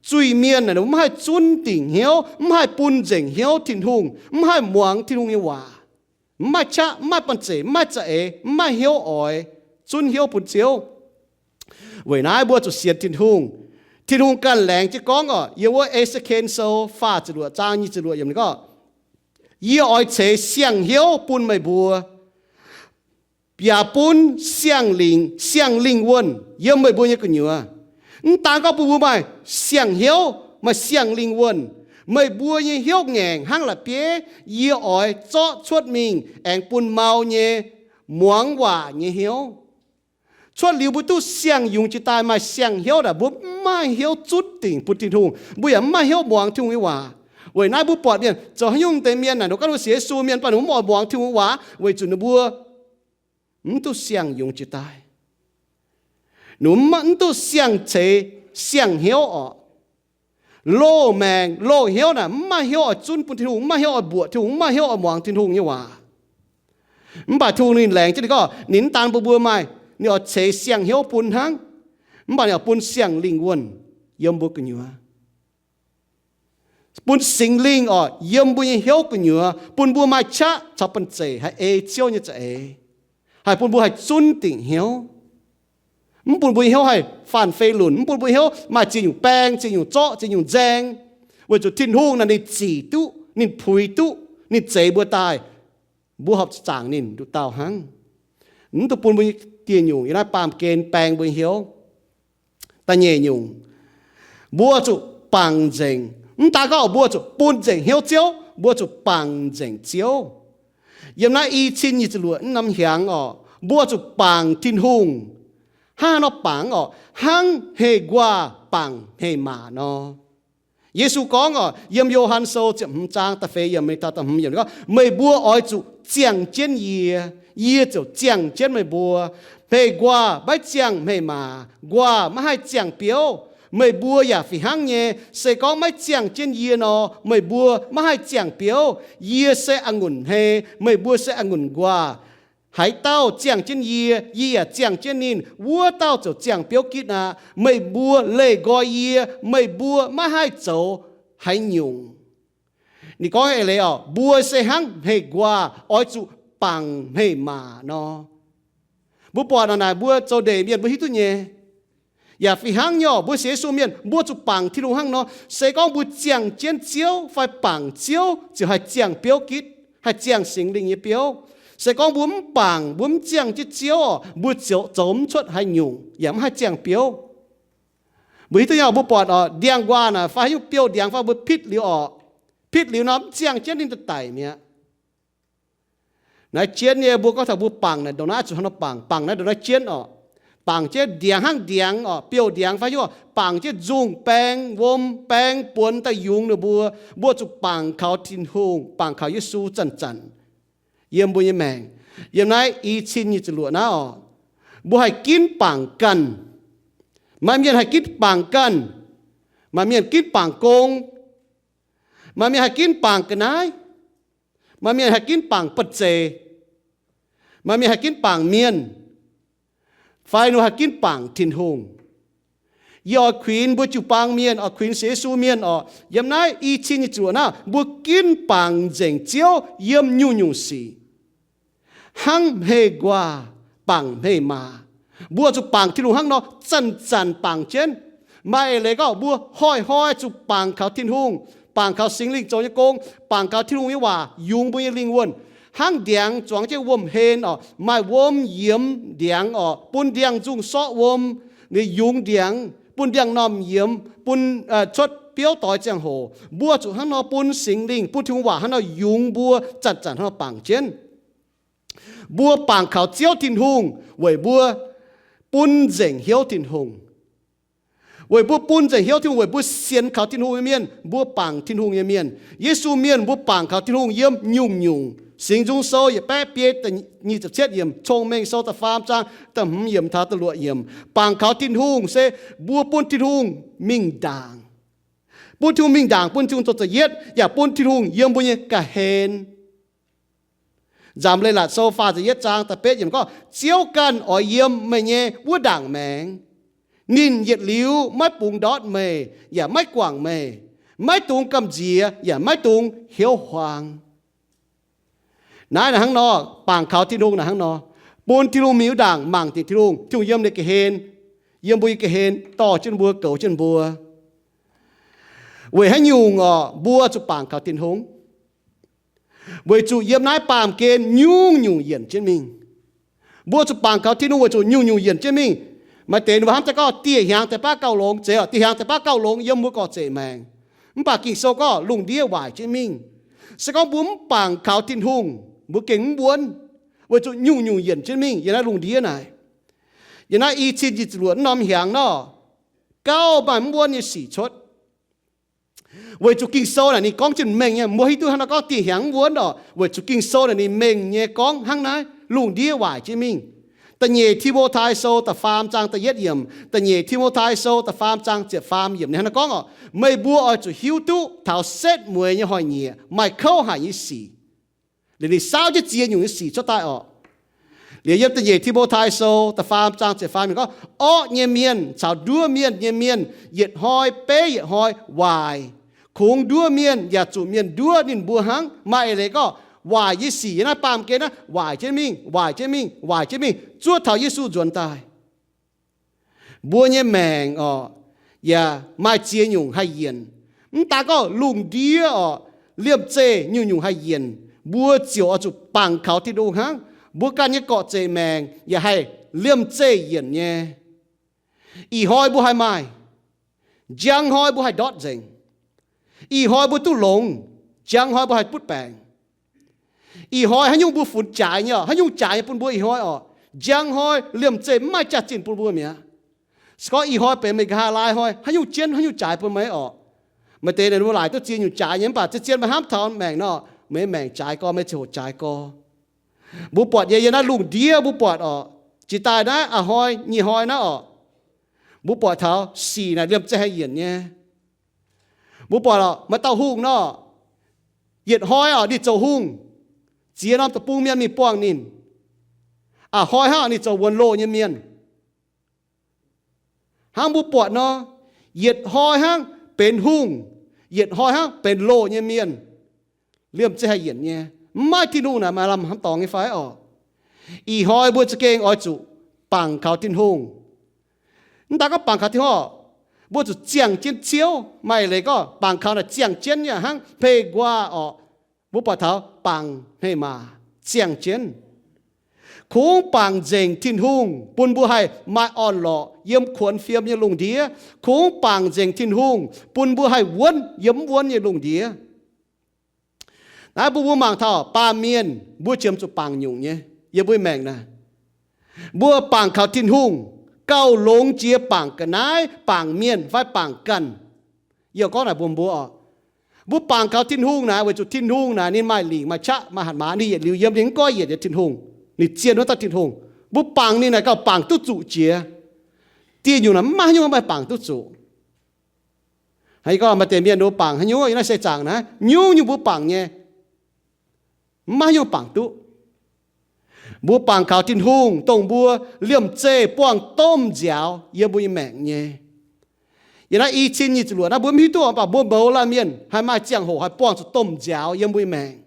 Zuiz-mienh naaic mv haih zunv dingc hnyouv, mv haih bun nzengc hnyouv Tin-Hungh, mv haih muangx Tin-Hungh nyei waac, mv maaih qaqv, mv maaih banh zeic, mv maaih za'eix, mv maaih hnyouv oix zunv hnyouv bun Ziouv. Weic naaiv mbuo zuqc sienx Tin-Hungh. Tin-Hungh ganh laengz jienv gorngv oc, yiem wuov E^se^ken Sou faah ziepc luoqc zaang nyic ziepc luoqc yiemc ninh gorngv, Yie oix ceix siang-hnyouv bun meih mbuo, yaac bun siang-lingh, siang-lingh wuonh yiem meih mbuo nyei gu'nyuoz. Mv daan gorngv bun mbuo maaih siang-hnyouv, maaih siang-lingh wuonh, meih mbuo nyei hnyouv ngaengc hnangv la'bieiv, yie oix zorqv cuotv mingh aengx bun mau nyei, muangx waac nyei hnyouv. Cuotv liuz mbuo duqv siang-yungz jiex daaih maaih siang-hnyouv naaic, mbuo mv maaih hnyouv zunv dingc bun Tin-Hungh, mbuo yaac mv maaih hnyouv muangx Tin-Hungh nyei waac. Weic naaiv mbuo buatc mienh, zoux haaix nyungc deix mienh naaic, ninh gorngv ninh sienx Yesu mienh, mv baac ninh mv oix muangx Tin-Hungh waac, weic zuqc ninh mbuo mv duqv siang-yungz jiex daaih. Ninh mv duqv siang-ceix siang-hnyouv orqc. Loz-maengc loz-hnyouv naaic mv maaih hnyouv oix zunv bun Tin-Hungh, mv maaih hnyouv oix mbuoqc Tin-Hungh, mv maaih hnyouv oix muangx Tin-Hungh nyei waac. Mv baac Tin-Hungh ninh laengz jienv ninh gorngv ninh mv daan bun mbuo maaih, ninh oix ceix siang-hnyouv bun hnangv, mv baac ninh oix bun siang-lingh wuonh yiem mbuo gu'nyuoz. Bun Singx Lingh orqc yiem mbuo nyei hnyouv gu'nyuoz, bun mbuo maaih qaqv caux banh zeic haih ei Ziouv nyei za'eix, haih bun mbuo haih zunv dingc hnyouv. Mv bun mbuo nyei hnyouv haih faanh fei lunc, mv bun mbuo nyei hnyouv maaih ziex nyungc baeng, ziex nyungc zorqv, ziex nyungc nzaeng, weic zuqc Tin-Hungh naaic ninh zic duqv, ninh puix duqv, ninh zeix mbuo daaih, mbuo horpc zaangc ninh nduqc dauh hnangv. Mv duqv bun mbuo nyei dieh nyungc yiem naaiv baamh gen baeng mbuo nyei hnyouv. Da'nyeic nyungc, mbuo zuqc bangc nzengc. Mv daan gorngv mbuo zuqc bun nzengc hnyouv Ziouv, mbuo zuqc bangc nzengc Ziouv. Yiem naaiv i cin nyic ziepc luoqc norm hnyangx orqc, mbuo zuqc bangc Tin-Hungh. Hnangv haaix nor bangc orqc? Hnangv hmei nquaah bangc hmei maac nor. Yesu gorngv orqc, yiem Yo^han Sou ziepc hmz zaang da'feix yiemc mingh taux da'hmz yiemc gorngv, meih mbuo oix zuqc ziangh jienv yie, yie ziouc ziangh jienv meih mbuo. Hmei nquaah maiv ziangh hmei maac, nquaah maiv haih ziangh biouv. Meih mbuo yaac fih hnangv nyei, se gorngv maiv ziangh jienv yie nor, meih mbuo maiv haih ziangh biouv. Yie se a'ngunc hmei, meih mbuo se a'ngunc nquaah. Haaix dauh ziangh jienv yie, yie yaac ziangh jienv ninh, wuov dauh ziouc ziangh biouv gitv aqv. Meih mbuo leih nqoi yie, meih mbuo maiv haih zoux haaix nyungc. Ninh gorngv eix leiz orqc, mbuo se hnangv hmei nquaah oix zuqc bangc hmei maac nor. Mbuo buatc naaic, mbuo zoux ndeic mienh mbuo hiuv duqv nyei. Yaac fih hnangv nyei orqc, mbuo sienx Yesu mienh mbuo zuqc bangc Tin-Hungh hnangv nor. Se gorngv mbuo ziangh jienv Ziouv fai bangc Ziouv ziouc haih ziangh biouv gitv, haih ziangh Singx Lingh nyei biouv. Se gorngv mbuo mv bangc, mbuo mv ziangh jienv Ziouv orqc, mbuo zoux, zoux mv cuotv haaix nyungc, yaac mv haih ziangh biouv. Mbuo hiuv duqv nyei orqc, mbuo buatc orqc, ndiangx-nquaah naaic fai haaix nyungc biouv ndiangx fai mbuo pitv liuz orqc, pitv liuz nor mv ziangh jienv ninh daaih daic mi'aqv. Naaiv jienv nyei, mbuo gorngv taux mbuo bangc naaic ndongc naaiv zuqc hnangv nor bangc, bangc naaiv ndongc naaiv jienv orqc. Bangc jienv ndiangx hnangv ndiangx orqc, biouv ndiangx fai haaix nyungc, bangc jienv nzungh baeng wuom baeng buonx daaih yungz ninh mbuo. Mbuo zuqc bangc kaux Tin-Hungh, bangc kaux Yesu zanc-zanc yiem mbuo nyei maengc. Yiem naaiv i cin nyic ziepc luoqc naaiv orqc, mbuo haih ginv bangc ganh. Maaih mienh haih ginv bangc ganh. Maaih mienh ginv bangc gong. Maaih mienh haih ginv bangc ga'naaiv. Maaih mienh haih ginv bangc banh zeic. Maaih mienh haih ginv bangc mienh. Fai ninh haih ginv bangc Tin-Hungh. Yie oix kuinx mbuo jiu-baang mienh, oix kuinx sienx Yesu mienh orqc, yiem naaiv i cin nyic ziepc luoqc naaiv, mbuo ginv bangc nzengc Ziouv yiem nyungc-nyungc sic. Hnangv hmei nquaah bangc hmei maac, mbuo zuqc bangc Tin-Hungh hnangv nor zanc-zanc bangc jienv. Maaih eix leiz gorngv mbuo hnoi-hnoi zuqc bangc kaux Tin-Hungh, bangc kaux Singx Lingh zoux nyei gong, bangc kaux Tin-Hungh nyei waac yungz mbuo nyei lingh wuonh. Hnangv ndiangx zuangx jienv wuom-hlen orqc, maaih wuom yiemx ndiangx orqc, bun ndiangx-nzungh sorqv wuom, ninh yungz ndiangx, bun ndiangx-normh yiemx, bun, cuotv biouv doix ziangh hoc. Mbuo zuqc hnangv nor bun Singx Lingh, bun Tin-Hungh waac hnangv nor yungz mbuo zanc-zanc hnangv nor bangc jienv. Mbuo bangc kaux Ziouv Tin-Hungh weic mbuo bun nzengc hnyouv Tin-Hungh. Weic mbuo bun nzengc hnyouv Tin-Hungh, weic mbuo sienx kaux Tin-Hungh nyei mienh, mbuo bangc Tin-Hungh nyei mienh. Yesu mienh mbuo bangc kaux Tin-Hungh yiem nyungc-nyungc. Singx Nzung Sou yietc baeqv biei nyic ziepc cietv yiemc, Cong-Mengh Sou da'faam zaang da'hmz yiemc taux da'luoqc yiemc. Bangc kaux Tin-Hungh se mbuo bun Tin-Hungh mingh ndaangc. Bun Tin-Hungh mingh ndaangc, bun Tin-Hungh zoux da'yietv, yaac bun Tin-Hungh yiem mbuo nyei ga'hlen. Nzamc Leiz-Latc Sou faah ziepc yietv zaang da'betv yiemc gorngv, Ziouv ganh oix yiem meih nyei wuov ndaangc maengx. Ninh yietc liuz maiv bungx ndortv meih, yaac maiv guangc meih, maiv dungx gamh nziex, yaac maiv dungx hnyouv huaang. Naaiv naaic hnangv nor, bangc kaux Tin-Hungh naaic hnangv nor, bun Tin-Hungh mingh wuov ndaangc mangc dingc Tin-Hungh, Tin-Hungh yiem ninh ga'hlen, yiem mbuo nyei ga'hlen dorh jienv mbuo, goux jienv mbuo. Weic haaix nyungc orqc, mbuo zuqc bangc kaux Tin-Hungh? Weic zuqc yiem naaiv baamh gen nyungc-nyungc yienc jienv mingh. Mbuo zuqc bangc kaux Tin-Hungh weic zuqc nyungc-nyungc yienc jienv mingh. Maaih deix ninh mbuo hnamv daaih gorngv dieh hnyangx daaih baav gauh longx, zeiz orqc, dieh hnyangx daaih baav gauh longx yiem mbuo gorqv-zeic maengc. Mv baac Ging-Sou gorngv lungh ndiev waaic jienv mingh. Se gorngv mbuo mv bangc kaux Tin-Hungh, mbuo gengh mv wuonv, weic zuqc nyungc-nyungc yienc jienv mingh yiem naaiv lungh ndiev naaic. Yiem naaiv i cin nyic ziepc luoqc wuov norm hnyangx nor, gauh maaih mv wuonv nyei sic cuotv. Weic zuqc Ging-Sou naaic ninh gorngv jienv mengh nyei, mbuo hiuv duqv hnangv nor gorngv dieh hnyangx mv wuonv orqc, weic zuqc Ging-Sou naaic ninh mengh nyei gorngv hnangv naaiv, lungh ndiev waaic jienv mingh. Da'nyeic Ti^mo^tai Sou da'faam zaang da'yietv yiemc, da'nyeic Ti^mo^tai Sou da'faam zaang ziepc faam yiemc ninh hnangv naaiv gorngv orqc, meih mbuo oix zuqc hiuv duqv taux setv mueiz nyei hnoi-nyieqc maaih kouv haic nyei sic. Liuz ninh saauv jienv ziex nyungc nyei sic cuotv daaih orqc. Liuz yiem da'nyeic Ti^mo^tai Sou da'faam zaang ziepc faam yiemc gorngv, orqv nyei mienh caux nduov mienh nyei mienh yietc hnoi beiv yietc hnoi waaic. Kungx nduov mienh yaac zuqc mienh nduov ninh mbuo hnangv. Maaih eix leiz gorngv waaic nyei sic yiem naaiv baamh gen naaiv waaic jienv mingh, waaic jienv mingh, waaic jienv mingh, zuov taux Yesu nzuonx daaih. Mbuo nyei maengc orqc, yaac maaih ziex nyungc haih yienc. Mv daan gorngv lungh ndiev orqc, liemh zeih nyungc-nyungc haih yienc, mbuo ziouc oix zuqc bangc kaux Tin-Hungh hnangv. Mbuo ganh nyei gorqv-zeic maengc yaac haih liemh zeih yienc nyei. Ih hnoi mbuo haih maaih, njang hnoi mbuo haih ndortv nzengc. Ih hnoi mbuo duqv longx, njang hnoi mbuo haih butv baengc. Ih hnoi haaix nyungc mbuo funx jaaix nyei orqc, haaix nyungc jaaix nyei bun mbuo ih hnoi orqc, njang hnoi liemh zeih mv maaih jaax-zinh bun mbuo mi'aqv. Se gorngv ih hnoi benx meih nqa'haav laai hnoi, haaix nyungc jienv haaix nyungc jaaix bun meih orqc. Maaih deix naaic mbuo laaic duqv ziex nyungc jaaix nyei, mv baac zien-zien meih hnamv taux maengc nor, meih maengc jaaix gorx, meih ziangh hoc jaaix gorx. Mbuo buatc nyei yiem naaiv lungh ndiev mbuo buatc orqc, jiex daaih naaiv a'hnoi nyic hnoi naaiv orqc, mbuo buatc taux sic naaic liemh zeih haih yienc nyei. Mbuo buatc orqc, maaih dauh hungh nor, yietc hnoi orqc ninh zoux hungh, ziex norm deic-bung mienh mingh buangh ninh. A'hnoi hnangv ninh zoux wuonx loh nyei mienh. Hnangv mbuo buatc nor, yietc hnoi hnangv benx hungh, yietc hnoi hnangv benx loh nyei mienh. Liemh zeih haih yienc nyei. Mv maaih Tin-Hungh naaic maaih lamh hnamv dorngx nyei fai orqc? Ih hnoi mbuo za'gengh oix zuqc bangc kaux Tin-Hungh. Mv daan gorngv bangc kaux Tin-Hungh orqc, mbuo zuqc ziangh jienv Ziouv. Maaih leiz gorngv bangc kaux naaic ziangh jienv nyei hnangv hmei nquaah orqc. Mbuo buatc taux bangc hmei maac ziangh jienv. Kungx bangc nzengc Tin-Hungh bun mbuo haih maaih orn-lorqc yiem kuonx fiem nyei lungh ndiev. Kungx bangc nzengc Tin-Hungh bun mbuo haih wuonv yiem mv wuonv nyei lungh ndiev. Naaiv mbuo, mbuo mangc taux baamh mienh mbuo qiemx zuqc bangc nyungc nyei yiem mbuo maengc naaic. Mbuo bangc kaux Tin-Hungh gauh longx jiex bangc ga'naaiv, bangc mienh fai bangc ganh. Yie gorngv naaic mbuox mbuo orqc, mbuo bangc kaux Tin-Hungh naaic weic zuqc Tin-Hungh naaic ninh maaih lingc maaih qaqv maaih hatc maaz, ninh yietc liuz yiem ninh mv goiv yienc nyei Tin-Hungh, ninh zien wuov dauh Tin-Hungh. Mbuo bangc ninh naaic gauh bangc duqv zuqc jiex. Dieh nyungc naaic mv maaih haaix nyungc maaih bangc duqv zuqc. Hnangv yie gorngv maaih deix mienh mbuo bangc haaix nyungc yiem naaiv seix zaangc naaiv, nyungc-nyungc mbuo bangc nyei, mv maaih haaix nyungc bangc duqv. Mbuo bangc kaux Tin-Hungh, dongh mbuo liemh zeih buangh domh nziaaux yiem mbuo nyei maengc nyei. Yiem naaiv i cin nyic ziepc luoqc naaiv mbuo mv hiuv duqv, mv baac mbuo mouz laanh mienh haih maaih ziangh hoc haih buangh zuqc domh nziaaux yiem mbuo nyei maengc.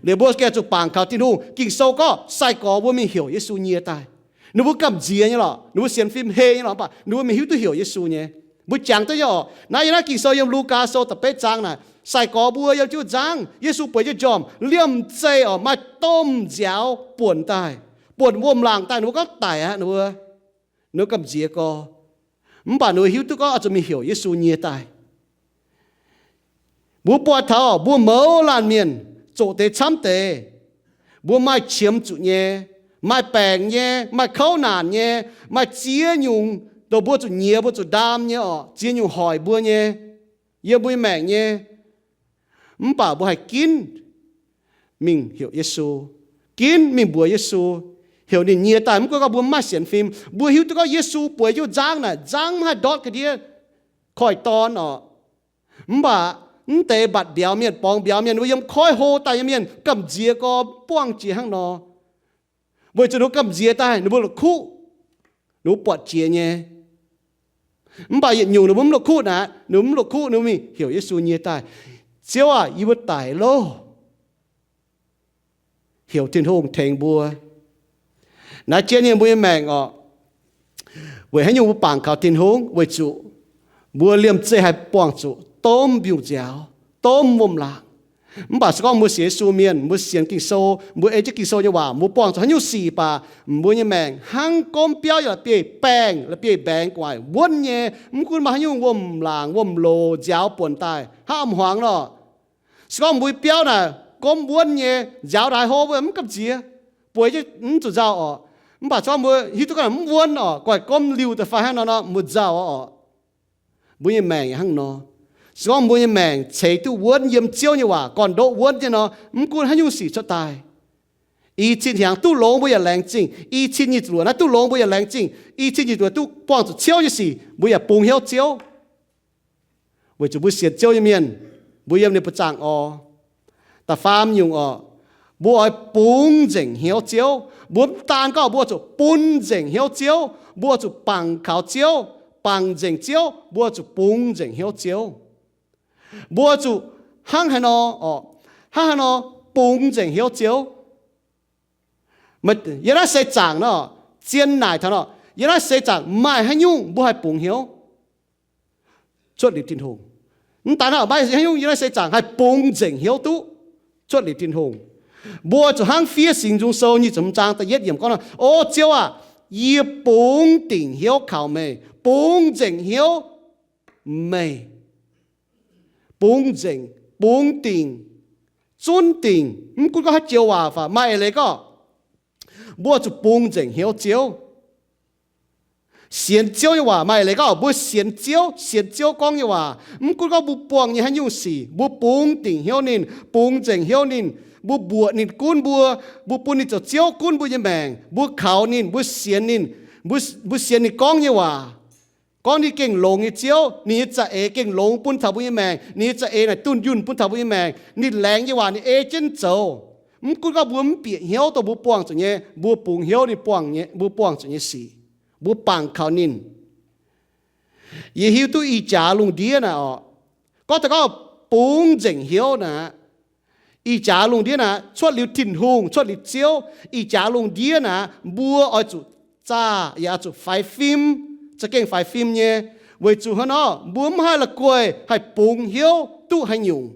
Liuz mbuo gengh zuqc bangc kaux Tin-Hungh. Ging-Sou gorngv sai-gorx mbuo mingh heuc Yesu nyie daaih. Ninh mbuo gamh nziex nyei lorqc, ninh mbuo sienx fim heh nyei lorqc, mv baac ninh mbuo mingh hiuv duqv heuc Yesu nyei. Mbuo jangx duqv nyei orqc. Naaiv yiem naaiv Ging-Sou yiem Lugaa Sou da'betv zaang naaic, sai-gorx mbuo yiem jienv wuov nzangv, Yesu bueix jienv njormh, liemh zeih orqc maaih domh nziaaux buonc daaih, buonc wuom-laangc daaih, ninh mbuo gorngv daic aqv, ninh mbuo, ninh mbuo gamh nziex gorx. Mv baac ninh mbuo hiuv duqv gorngv oix zuqc mingh heuc Yesu nyie daaih. Mbuo buatc taux mbuo mouz laanh mienh zoqc deix camv deix, mbuo maaih qiemx zuqc nyei, maaih baengc nyei, maaih kouv naanc nyei, maaih ziex nyungc dongh mbuo zuqc nyiex mbuo zuqc ndaam nyei orqc, ziex nyungc hoic mbuo nyei, yiem mbuo nyei maengc nyei. Mv baac mbuo haih ginv mingh heuc Yesu, ginv mingh mbuox Yesu, heuc ninh nyie daaih. Mv gunv gorngv mbuo mv maaih sienx fim, mbuo hiuv duqv gorngv Yesu bueix jienv nzangv naaic, nzangv mv haih ndortv ga'ndiev koiv-dorn orqc. Mv baac mv deix mbatc mbiauz mienh, borngz mbiauz mienh, mbuo yiem koiv hlo daaih nyei mienh gamh nziex gorx buangh jiex hnangv nor. Weic zuqc ninh mbuo gamh nziex daaih, ninh mbuo la'kuqv, ninh mbuo buatc jiex nyei. Mv baac yietc nyungc ninh mbuo mv la'kuqv naaic, ninh mbuo mv la'kuqv, ninh mbuo mingh heuc Yesu nyie daaih, Ziouv aah, yie mbuo daic loh. Heuc Tin-Hungh tengx mbuo. Naaiv jienv nyei mbuo nyei maengc orqc, weic haaix nyungc mbuo bangc kaux Tin-Hungh? Weic zuqc mbuo liemh zeih haih buangh zuqc domh mbiungc nziaaux, domh wuom-laangc. Mv baac se gorngv mbuo sienx Yesu mienh, mbuo sienx Ging-Sou, mbuo ei jienv Ging-Sou nyei waac, mbuo buangh zuqc haaix nyungc sic baac, mbuo nyei maengc hnangv gomv biauv yaac la'bieiv-baengh, la'bieiv-mbaengx gu'nguaaic wuonv nyei. Mv gunv maaih haaix nyungc wuom-laangc, wuom-loz nziaaux buonc daaih hnangv a'hmuangx nor, se gorngv mbuo biauv naaic gomv wuonv nyei, nziaaux ndaaix hlo mbuo mv gamh nziex, bueix jienv mv zuqc nzauh orqc. Mv baac se gorngv mbuo hiuv duqv ga'naaiv mv wuonv orqc, goiv gomv liuh daaih fai hnangv nor nor, mbuo nzauh orqc. Mbuo nyei maengc yaac hnangv nor. Se gorngv mbuo nyei maengc ceix duqv wuonv yiem Ziouv nyei waac gorn-ndoqv wuonv nyei nor, mv gunv haaix nyungc sic cuotv daaih, i cin hnyangx duqv longx mbuo yaac laengz zingh, i cin nyic ziepc luoqc naaiv duqv longx mbuo yaac laengz zingh, i cin nyic ziepc luoqc duqv buangh zuqc Ziouv nyei sic mbuo yaac bungx hnyouv Ziouv. Weic zuqc mbuo sienx Ziouv nyei mienh, mbuo yiem ninh buoz-zaangc oc. Da'faam nyungc orqc, mbuo oix bungx nzengc hnyouv Ziouv. Mbuo mv daan gorngv mbuo zuqc bun nzengc hnyouv Ziouv, mbuo zuqc bangc kaux Ziouv, bangc nzengc Ziouv, mbuo zuqc bungx nzengc hnyouv Ziouv. Mbuo zuqc hnangv haaix nor orqc, hnangv haaix nor bungx nzengc hnyouv Ziouv. Yiem naaiv seix zaangc nor, zien naaic taux nor, yiem naaiv seix zaangc maaih haaix nyungc mbuo haih bungx hnyouv? Cuotv liuz Tin-Hungh. Mv daan hnangv, maaih haaix nyungc yiem naaiv seix zaangc haih bungx nzengc hnyouv duqv? Cuotv liuz Tin-Hungh. Mbuo zuqc hnangv Fiev Singx Nzung Sou nyic ziepc hmz zaang da'yietv yiemc gorngv nor, O Ziouv aah! Yie bungx dingc hnyouv kaux meih, bungx nzengc hnyouv meih. Bungx nzengc, bungx dingc, zunv dingc, mv gunv gorngv haaix joux waac fai maaih eix leiz gorngv, mbuo zuqc bungx nzengc hnyouv Ziouv. Sienx Ziouv nyei waac maaih eix leiz gorngv mbuo sienx Ziouv, sienx Ziouv gorngv nyei waac. Mv gunv gorngv mbuo buangh nyei haaix nyungc sic, mbuo bungx dingc hnyouv ninh, bungx nzengc hnyouv ninh, mbuo mbuoqc ninh gunv mbuo, mbuo bun ninh zoux Ziouv gunv mbuo nyei maengc, mbuo kaux ninh, mbuo sienx ninh, mbuo, mbuo sienx ninh gorngv nyei waac. Gorngv ninh gengh longx nyei Ziouv, ninh nyei za'eix gengh longx bun taux mbuo nyei maengc, ninh nyei za'eix naaic dunh yunh bun taux mbuo nyei maengc, ninh laengz nyei waac ninh ei jienv zoux. Mv gunv gorngv mbuo mv bieqc hnyouv dongh mbuo buangh zuqc nyei, mbuo bungx hnyouv ninh buangh nyei, mbuo buangh zuqc nyei sic, mbuo bangc kaux ninh. Yie hiuv duqv ih jaax lungh ndiev naaic orqc, gorngv daaih gorngv bungx nzengc hnyouv naaic, ih jaax lungh ndiev naaic, cuotv liuz Tin-Hungh, cuotv liuz Ziouv, ih jaax lungh ndiev naaic, mbuo oix zuqc zaah yaac oix zuqc faix fim, za'gengh faix fim nyei. Weic zuqc hnangv nor, mbuo mv haih la'guaih haih bungx hnyouv duqv haaix nyungc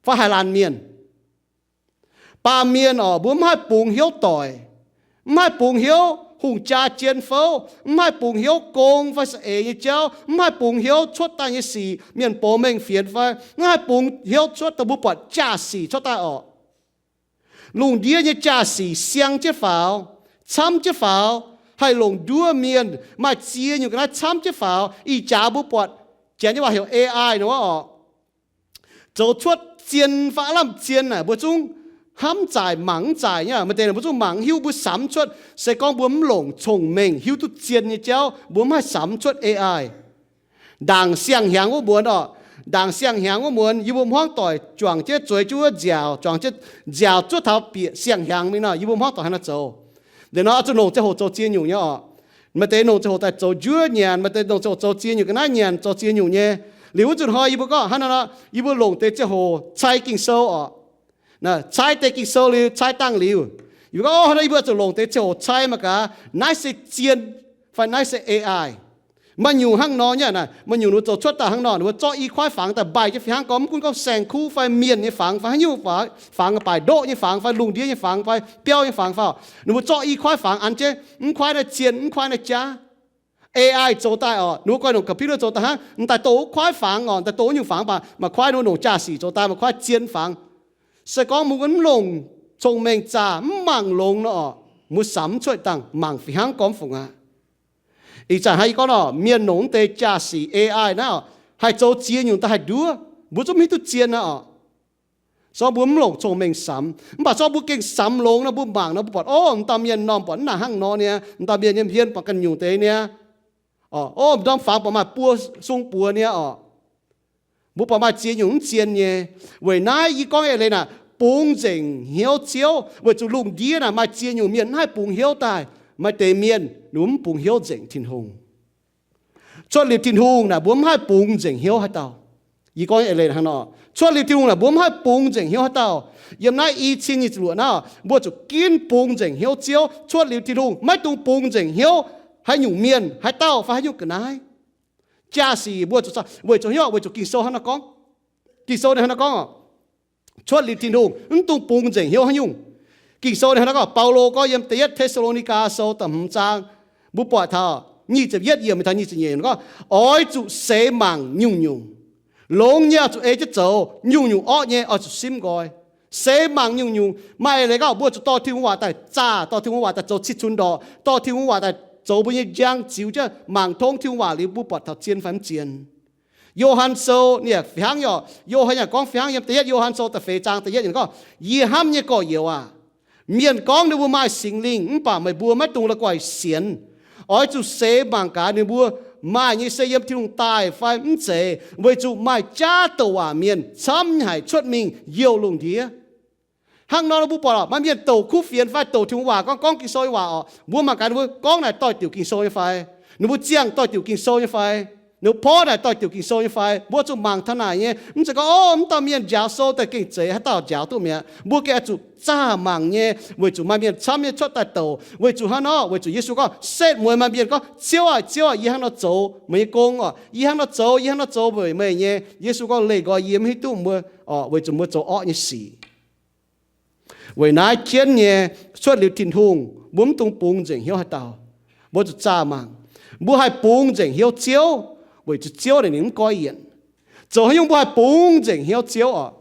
fai haaix laanh mienh. Baamh mienh orqc, mbuo mv haih bungx hnyouv doic, mv haih bungx hnyouv hungh jaa jien fouv, mv haih bungx hnyouv gong fai za'eix nyei jauv, mv haih bungx hnyouv cuotv daaih nyei sic, mienh box mengh fienx fai, mv haih bungx hnyouv cuotv daaih mbuo buatc jaa-sic cuotv daaih orqc. Lungh ndiev nyei jaa-sic siang jienv faaux, camv jienv faaux, haih longc nduov mienh, maaih ziex nyungc ga'naaiv camv jienv faaux. Ih jaax mbuo buatc janx nyei waac heuc A I nor orqc, zoux cuotv zien fai aav lamh zien naaic mbuo zungv hnamv zaaic mangc mv zaaic nyei. Maaih deix mbuo zungv mangc hiuv, mbuo samx cuotv. Se gorngv mbuo mv longc cong-mengh hiuv duqv zien nyei jauv, mbuo mv haih samx cuotv A I. Ndaangc siang-hnyangx wuov muonz orqc, ndaangc siang-hnyangx wuov muonz yie mbuo hmuangv doic juangc jienv zueiz jienv wuov nziaauc, juangc jienv nziaauc zuov taux bieqc siang-hnyangx mingh nor, yie mbuo hmuangv doic haaix nor zoux? Liuz nor zuqc longc ziangh hoc zoux ziex nyungc nyei orqc. Maaih deix longc ziangh hoc daaih zoux njuov nyanc, maaih deix longc ziangh hoc zoux ziex nyungc ga'naaiv nyanc, zoux ziex nyungc nyei. Liuz wuov nzunc hnoi yie mbuo gorngv hnangv nor, yie mbuo longc deix ziangh hoc cai Ging-Sou orqc. Cai deix Ging-Sou liuz, cai dangh liuz, yie mbuo gorngv, O, hnangv nor yie mbuo zuqc longc deix ziangh hoc cai mangc gaax, naaiv se zien fai naaiv se A I. Maaih nyungc hnangv nor nyei naaic, maaih nyungc ninh mbuo zoux cuotv daaih hnangv nor, ninh mbuo zorqv i kuaaiv fangx daaih mbaih jienv fih hnangv gorngv mv gunv gorngv saeng-kuv fai mienh nyei fangx fai haaix nyungc fangx, fangx baaix ndoqv nyei fangx fai lungh ndiev nyei fangx fai biauv nyei fangx fai, ninh mbuo zorqv i kuaaiv fangx an jienv, mv kuaaiv naaiv zien, mv kuaaiv naaiv jaav. A I zoux daaih orqc, ninh mbuo guai longc computer zoux daaih hnangv, m'daaih doqc wuov kuaaiv fangx orqc, m'daaih doqc wuov nyungc fangx baac maaih kuaaiv ninh mbuo longc jaa-sic zoux daaih maaih kuaaiv zien fangx. Se gorngv mbuo mv longc cong-mengh zaah, mv mangc longx nor orqc, mbuo samx mv cuotv dangh mangc fih hnangv gormx fungc aqv. Ih zanc hnangv yie gorngv nor, mienh longc wuov deix jaa-sic A I naaiv orqc, haih zoux ziex nyungc daaih haih nduov, mbuo zungv mv hiuv duqv zien naaiv orqc. Se gorngv mbuo mv longc cong-mengh samx, mv baac se gorngv mbuo gengh samx longx nor, mbuo mangc nor, mbuo buatc, O, m'dauh mienh m'normh buatc mv naaic hnangv nor niaa, m'dauh mienh nyei hmien buatc ganh nyungc deix niaa. O, m'normh fangx buatc maaih buo sung buoz niaa orqc. Mbuo buatc maaih ziex nyungc mv zien nyei. Weic naaiv yie gorngv eix leiz naaic, bungx nzengc hnyouv Ziouv, weic zuqc lungh ndiev naaic maaih ziex nyungc mienh mv haih bungx hnyouv daaih. Maaih deix mienh ninh mbuo mv bungx hnyouv nzengc Tin-Hungh. Cuotv liuz Tin-Hungh naaic mbuo mv haih bungx nzengc hnyouv haaix dauh. Yie gorngv eix leiz hnangv nor, cuotv liuz Tin-Hungh naaic mbuo mv haih bungx nzengc hnyouv haaix dauh. Yiem naaiv i cin nyic ziepc luoqc naaiv, mbuo zuqc ginv bungx nzengc hnyouv Ziouv. Cuotv liuz Tin-Hungh maiv dungx bungx nzengc hnyouv haaix nyungc mienh, haaix dauh fai haaix nyungc ga'naaiv. Jaa-sic mbuo zuqc, weic zuqc hnyouv, weic zuqc Ging-Sou hnangv nor gorngv. Ging-Sou ninh hnangv nor gorngv orqc, Cuotv liuz Tin-Hungh, mv dungx bungx nzengc hnyouv haaix nyungc. Ging-Sou ninh hnangv naaiv gorngv, Baulo gorngv yiem Da'yietv Te^saa^lo^ni^gaa Sou da'hmz zaang, mbuo buatc taux nyic ziepc yietv yiemc mingh taux nyic ziepc nyeic gorngv, oix zuqc seix mangc nyungc-nyungc. Longx nyei oix zuqc ei jienv zoux, nyungc-nyungc orqv nyei oix zuqc simv nqoi. Seix mangc nyungc-nyungc, maaih leiz gorngv mbuo zuqc dorh Tin-Hungh waac daaih zaah, dorh Tin-Hungh waac daaih zoux cih cunx ndorqc, dorh Tin-Hungh waac daaih zoux mbuo nyei njang ziux jienv mangc tong Tin-Hungh waac liuz mbuo buatc taux zien fai mv zien. Yo^han Sou ninh yaac fih hnangv nyei oc. Yo^han yaac gorngv fih hnangv yiem Da'yietv Yo^han Sou da'feix zaang da'yietv yiemc gorngv, yie hnamv nyei gorx-youz aac, mienh gorngv ninh mbuo maaih Singx Lingh mv baac meih mbuo maiv dungx la'guaih sienx. Oix zuqc seix mangc gaax ninh mbuo maaih nyei se yiem Tin-Hungh daaih fai mv zeiz, weic zuqc maaih jaav douc waac mienh camv haic cuotv mingh youh lungh ndiev. Hnangv nor mbuo buatc maaih mienh douc kuv fienx fai douc Tin-Hungh waac gorngv, gorngv Ging-Sou nyei waac oc, mbuo mangc gaax ninh mbuo gorngv naaic doix-diuc Ging-Sou nyei fai, ninh mbuo ziangh doix-diuc Ging-Sou nyei fai, ninh mbuo porv naaic doix-diuc Ging-Sou nyei fai. Mbuo zuqc mangc taux naaic nyei. Mv zeiz gorngv, o, mv dauh mienh njaaux sou daaih gengh zeiz, haaix dauh njaaux duqv mi'aqv. Mbuo gengh oix zuqc zaah mangc nyei, weic zuqc maaih mienh camv nyei cuotv daaih douc. Weic zuqc hnangv nor, weic zuqc Yesu gorngv, setv mueiz maaih mienh gorngv, Ziouv aah, Ziouv aah, yie hnangv nor zoux meih nyei gong oc, yie hnangv nor zoux, yie hnangv nor zoux weic meih nyei. Yesu gorngv, leih nqoi yie, mv hiuv duqv mbuo, weic zuqc mbuo zoux orqv nyei sic. Weic naaiv jienv nyei, cuotv liuz Tin-Hungh, mbuo mv dungx bungx nzengc hnyouv haaix dauh. Mbuo zuqc zaah mangc. Mbuo haih bungx nzengc hnyouv Ziouv, weic zuqc Ziouv naaic ninh mv goiv yienc. Zoux haaix nyungc mbuo haih bungx nzengc hnyouv Ziouv oc?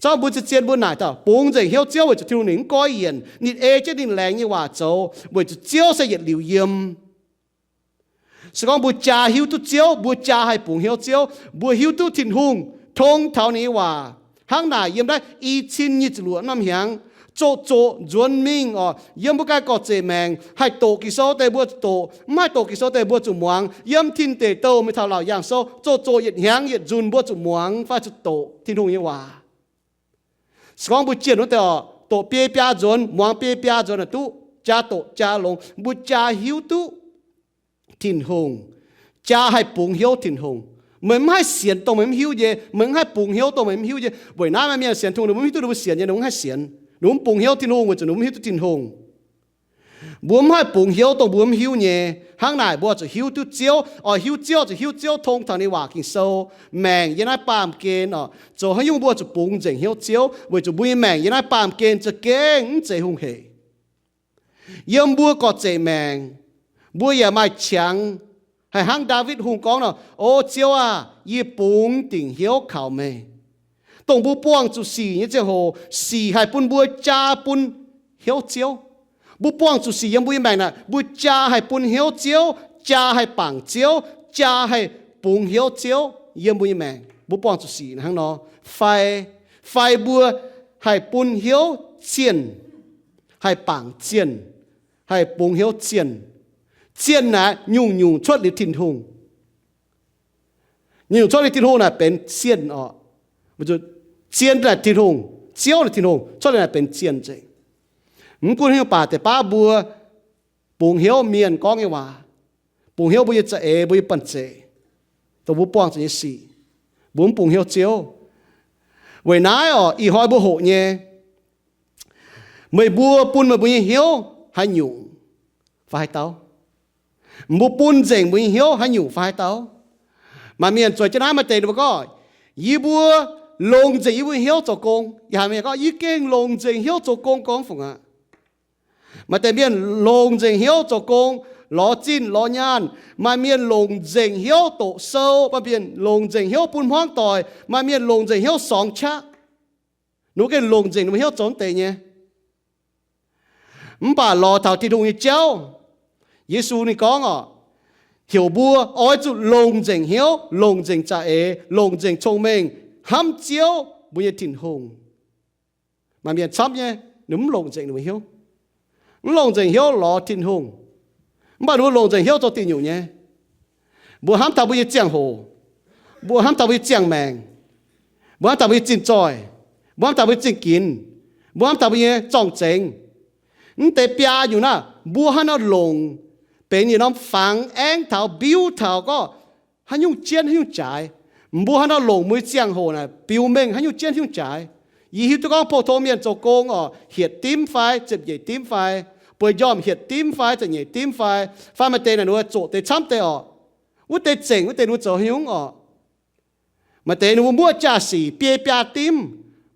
Zorqv mbuo zien-zien mbuo naaic daaih bungx nzengc hnyouv Ziouv weic zuqc Tin-Hungh ninh mv goiv yienc, ninh ei jienv ninh laengz nyei waac zoux, weic zuqc Ziouv se yietc liuz yiem. Se gorngv mbuo jaa hiuv duqv Ziouv, mbuo jaa haih bungx hnyouv Ziouv, mbuo hiuv duqv Tin-Hungh tong taux ninh nyei waac. Hnangv naaic yiem naaiv i cin nyic ziepc luoqc norm hnyangx, zoqc zoqc nzuonx mingh oc, yiem mbuo ganh gorqv-zeic maengc, haih doqc Ging-Sou deix mbuo zuqc doqc, mv haih doqc Ging-Sou deix mbuo zuqc muangx. Yiem Tin Deic Douh mingh taux Laauc Yaangh Sou, zoqc zoqc yietc hnyangx yietc nzunc mbuo zuqc muangx fai zuqc doqc Tin-Hungh nyei waac. Se gorngv mbuo jienh wuov deix oc, doqc biei biaa nzuonx, muangx biei biaa nzuonx naaic duqv, jaa doqc jaa longx, mbuo jaa hiuv duqv Tin-Hungh, jaa haih bungx hnyouv Tin-Hungh. Meih mv haih sienx dongh meih mv hiuv nyei, meih mv haih bungx hnyouv dongh meih mv hiuv nyei. Weic naaiv maaih mienh sienx Tin-Hungh, ninh mbuo mv hiuv duqv ninh mbuo sienx nyei, ninh mbuo mv haih sienx. Ninh mbuo mv bungx hnyouv Tin-Hungh weic zuqc ninh mbuo mv hiuv duqv Tin-Hungh. Mbuo mv haih bungx hnyouv dongh mbuo mv hiuv nyei. Hnangv naaic mbuo zuqc hiuv duqv Ziouv. Oix hiuv Ziouv, zuqc hiuv Ziouv tong taux ninh waac Ging-Sou, maengc yiem naaiv baamh gen oc. Zoux haaix nyungc mbuo zuqc bungx nzengc hnyouv Ziouv, weic zuqc mbuo nyei maengc yiem naaiv baamh gen za'gengh mv zeiz hungh hec. Yiem mbuo gorqv-zeic maengc, mbuo yaac maaih qangx haih hnangv Ndaawitv Hungh gorngv nor, O Ziouv aah! Yie bungx dingc hnyouv kaux meih. Dongh mbuo buangh zuqc sic nyei ziangh hoc, sic haih bun mbuo jaa bun hnyouv Ziouv. Mbuo buangh zuqc sic yiem mbuo nyei maengc naaic, mbuo jaa haih bun hnyouv Ziouv, jaa haih bangc Ziouv, jaa haih bungx hnyouv Ziouv yiem mbuo nyei maengc. Mbuo buangh zuqc sic hnangv nor, fai, fai mbuo haih bun hnyouv zienh, haih bangc zienh, haih bungx hnyouv zienh. Zienh naaic nyungc-nyungc cuotv liuz Tin-Hungh. Nyungc-nyungc cuotv liuz Tin-Hungh naaic benx zienh oc. Zien naaic Tin-Hungh, Ziouv naaic Tin-Hungh, cuotv liuz naaic benx zienh nzengc. Mv gunv haaix nyungc baac deix baav mbuo bungx hnyouv mienh gorngv nyei waac, bungx hnyouv mbuo nyei za'eix, mbuo nyei banh zeic, dongh mbuo buangh zuqc nyei sic. Mbuo mv bungx hnyouv Ziouv. Weic naaiv oc, ih hnoi mbuo hoqc nyei, meih mbuo bun meih mbuo nyei hnyouv haaix nyungc fai haaix dauh? Mbuo bun nzengc mbuo nyei hnyouv haaix nyungc fai haaix dauh? Maaih mienh zueiz jienv naaiv, maaih deix ninh mbuo gorngv, yie mbuo longc nzengc yie mbuo hnyouv zoux gong. Yie haiz mienh gorngv, yie gengh longc nzengc hnyouv zoux gong gorngv fungc aqv. Maaih deix mienh longc nzengc hnyouv zoux gong, lorz zinh lorz nyaanh. Maaih mienh longc nzengc hnyouv doqc sou. Maaih mienh longc nzengc hnyouv bun hmuangv doic. Maaih mienh longc nzengc hnyouv sorngx qaqv. Ninh mbuo gengh longc nzengc ninh mbuo hnyouv zoux deix nyei. Mv baac lorz taux Tin-Hungh nyei jauv, Yesu ninh gorngv oc, heuc mbuo oix zuqc longc nzengc hnyouv, longc nzengc za'eix, longc nzengc cong-mengh hnamv Ziouv mbuo nyei Tin-Hungh. Maaih mienh camv nyei, ninh mv longc nzengc ninh mbuo hnyouv, mv longc nzengc hnyouv lorz Tin-Hungh. Mv baac ninh mbuo longc nzengc hnyouv zoux diuh nyungc nyei. Mbuo hnamv taux mbuo nyei ziangh hoc, mbuo hnamv taux mbuo nyei ziangh maengc, mbuo hnamv taux mbuo nyei zinh zoih, mbuo hnamv taux mbuo nyei zingh ginx, mbuo hnamv taux mbuo nyei zorng-zengx. Mv deix biaa nyungc naaiv, mbuo hnangv nor longc, benx yietc norm fangx aengv taux mbiuv taux gorngv, haaix nyungc jienv haaix nyungc jaaix. Mbuo hnangv nor longc mbuo nyei ziangh hoc naaic biux mengh haaix nyungc jienv haaix nyungc jaaix. Yie hiuv duqv gorngv pou-tong mienh zoux gong oc, hietc dimv fai, ziepc nyeic dimv fai, bueix njormh hietc dimv fai, ziepc nyeic dimv fai, fai maaih deix naaic ninh mbuo zoqc deix camv deix oc. Wuov deix zengc, wuov deix ninh mbuo zoux haaix nyungc oc. Maaih deix ninh mbuo muoqv jaa-sic biei biaa dimv,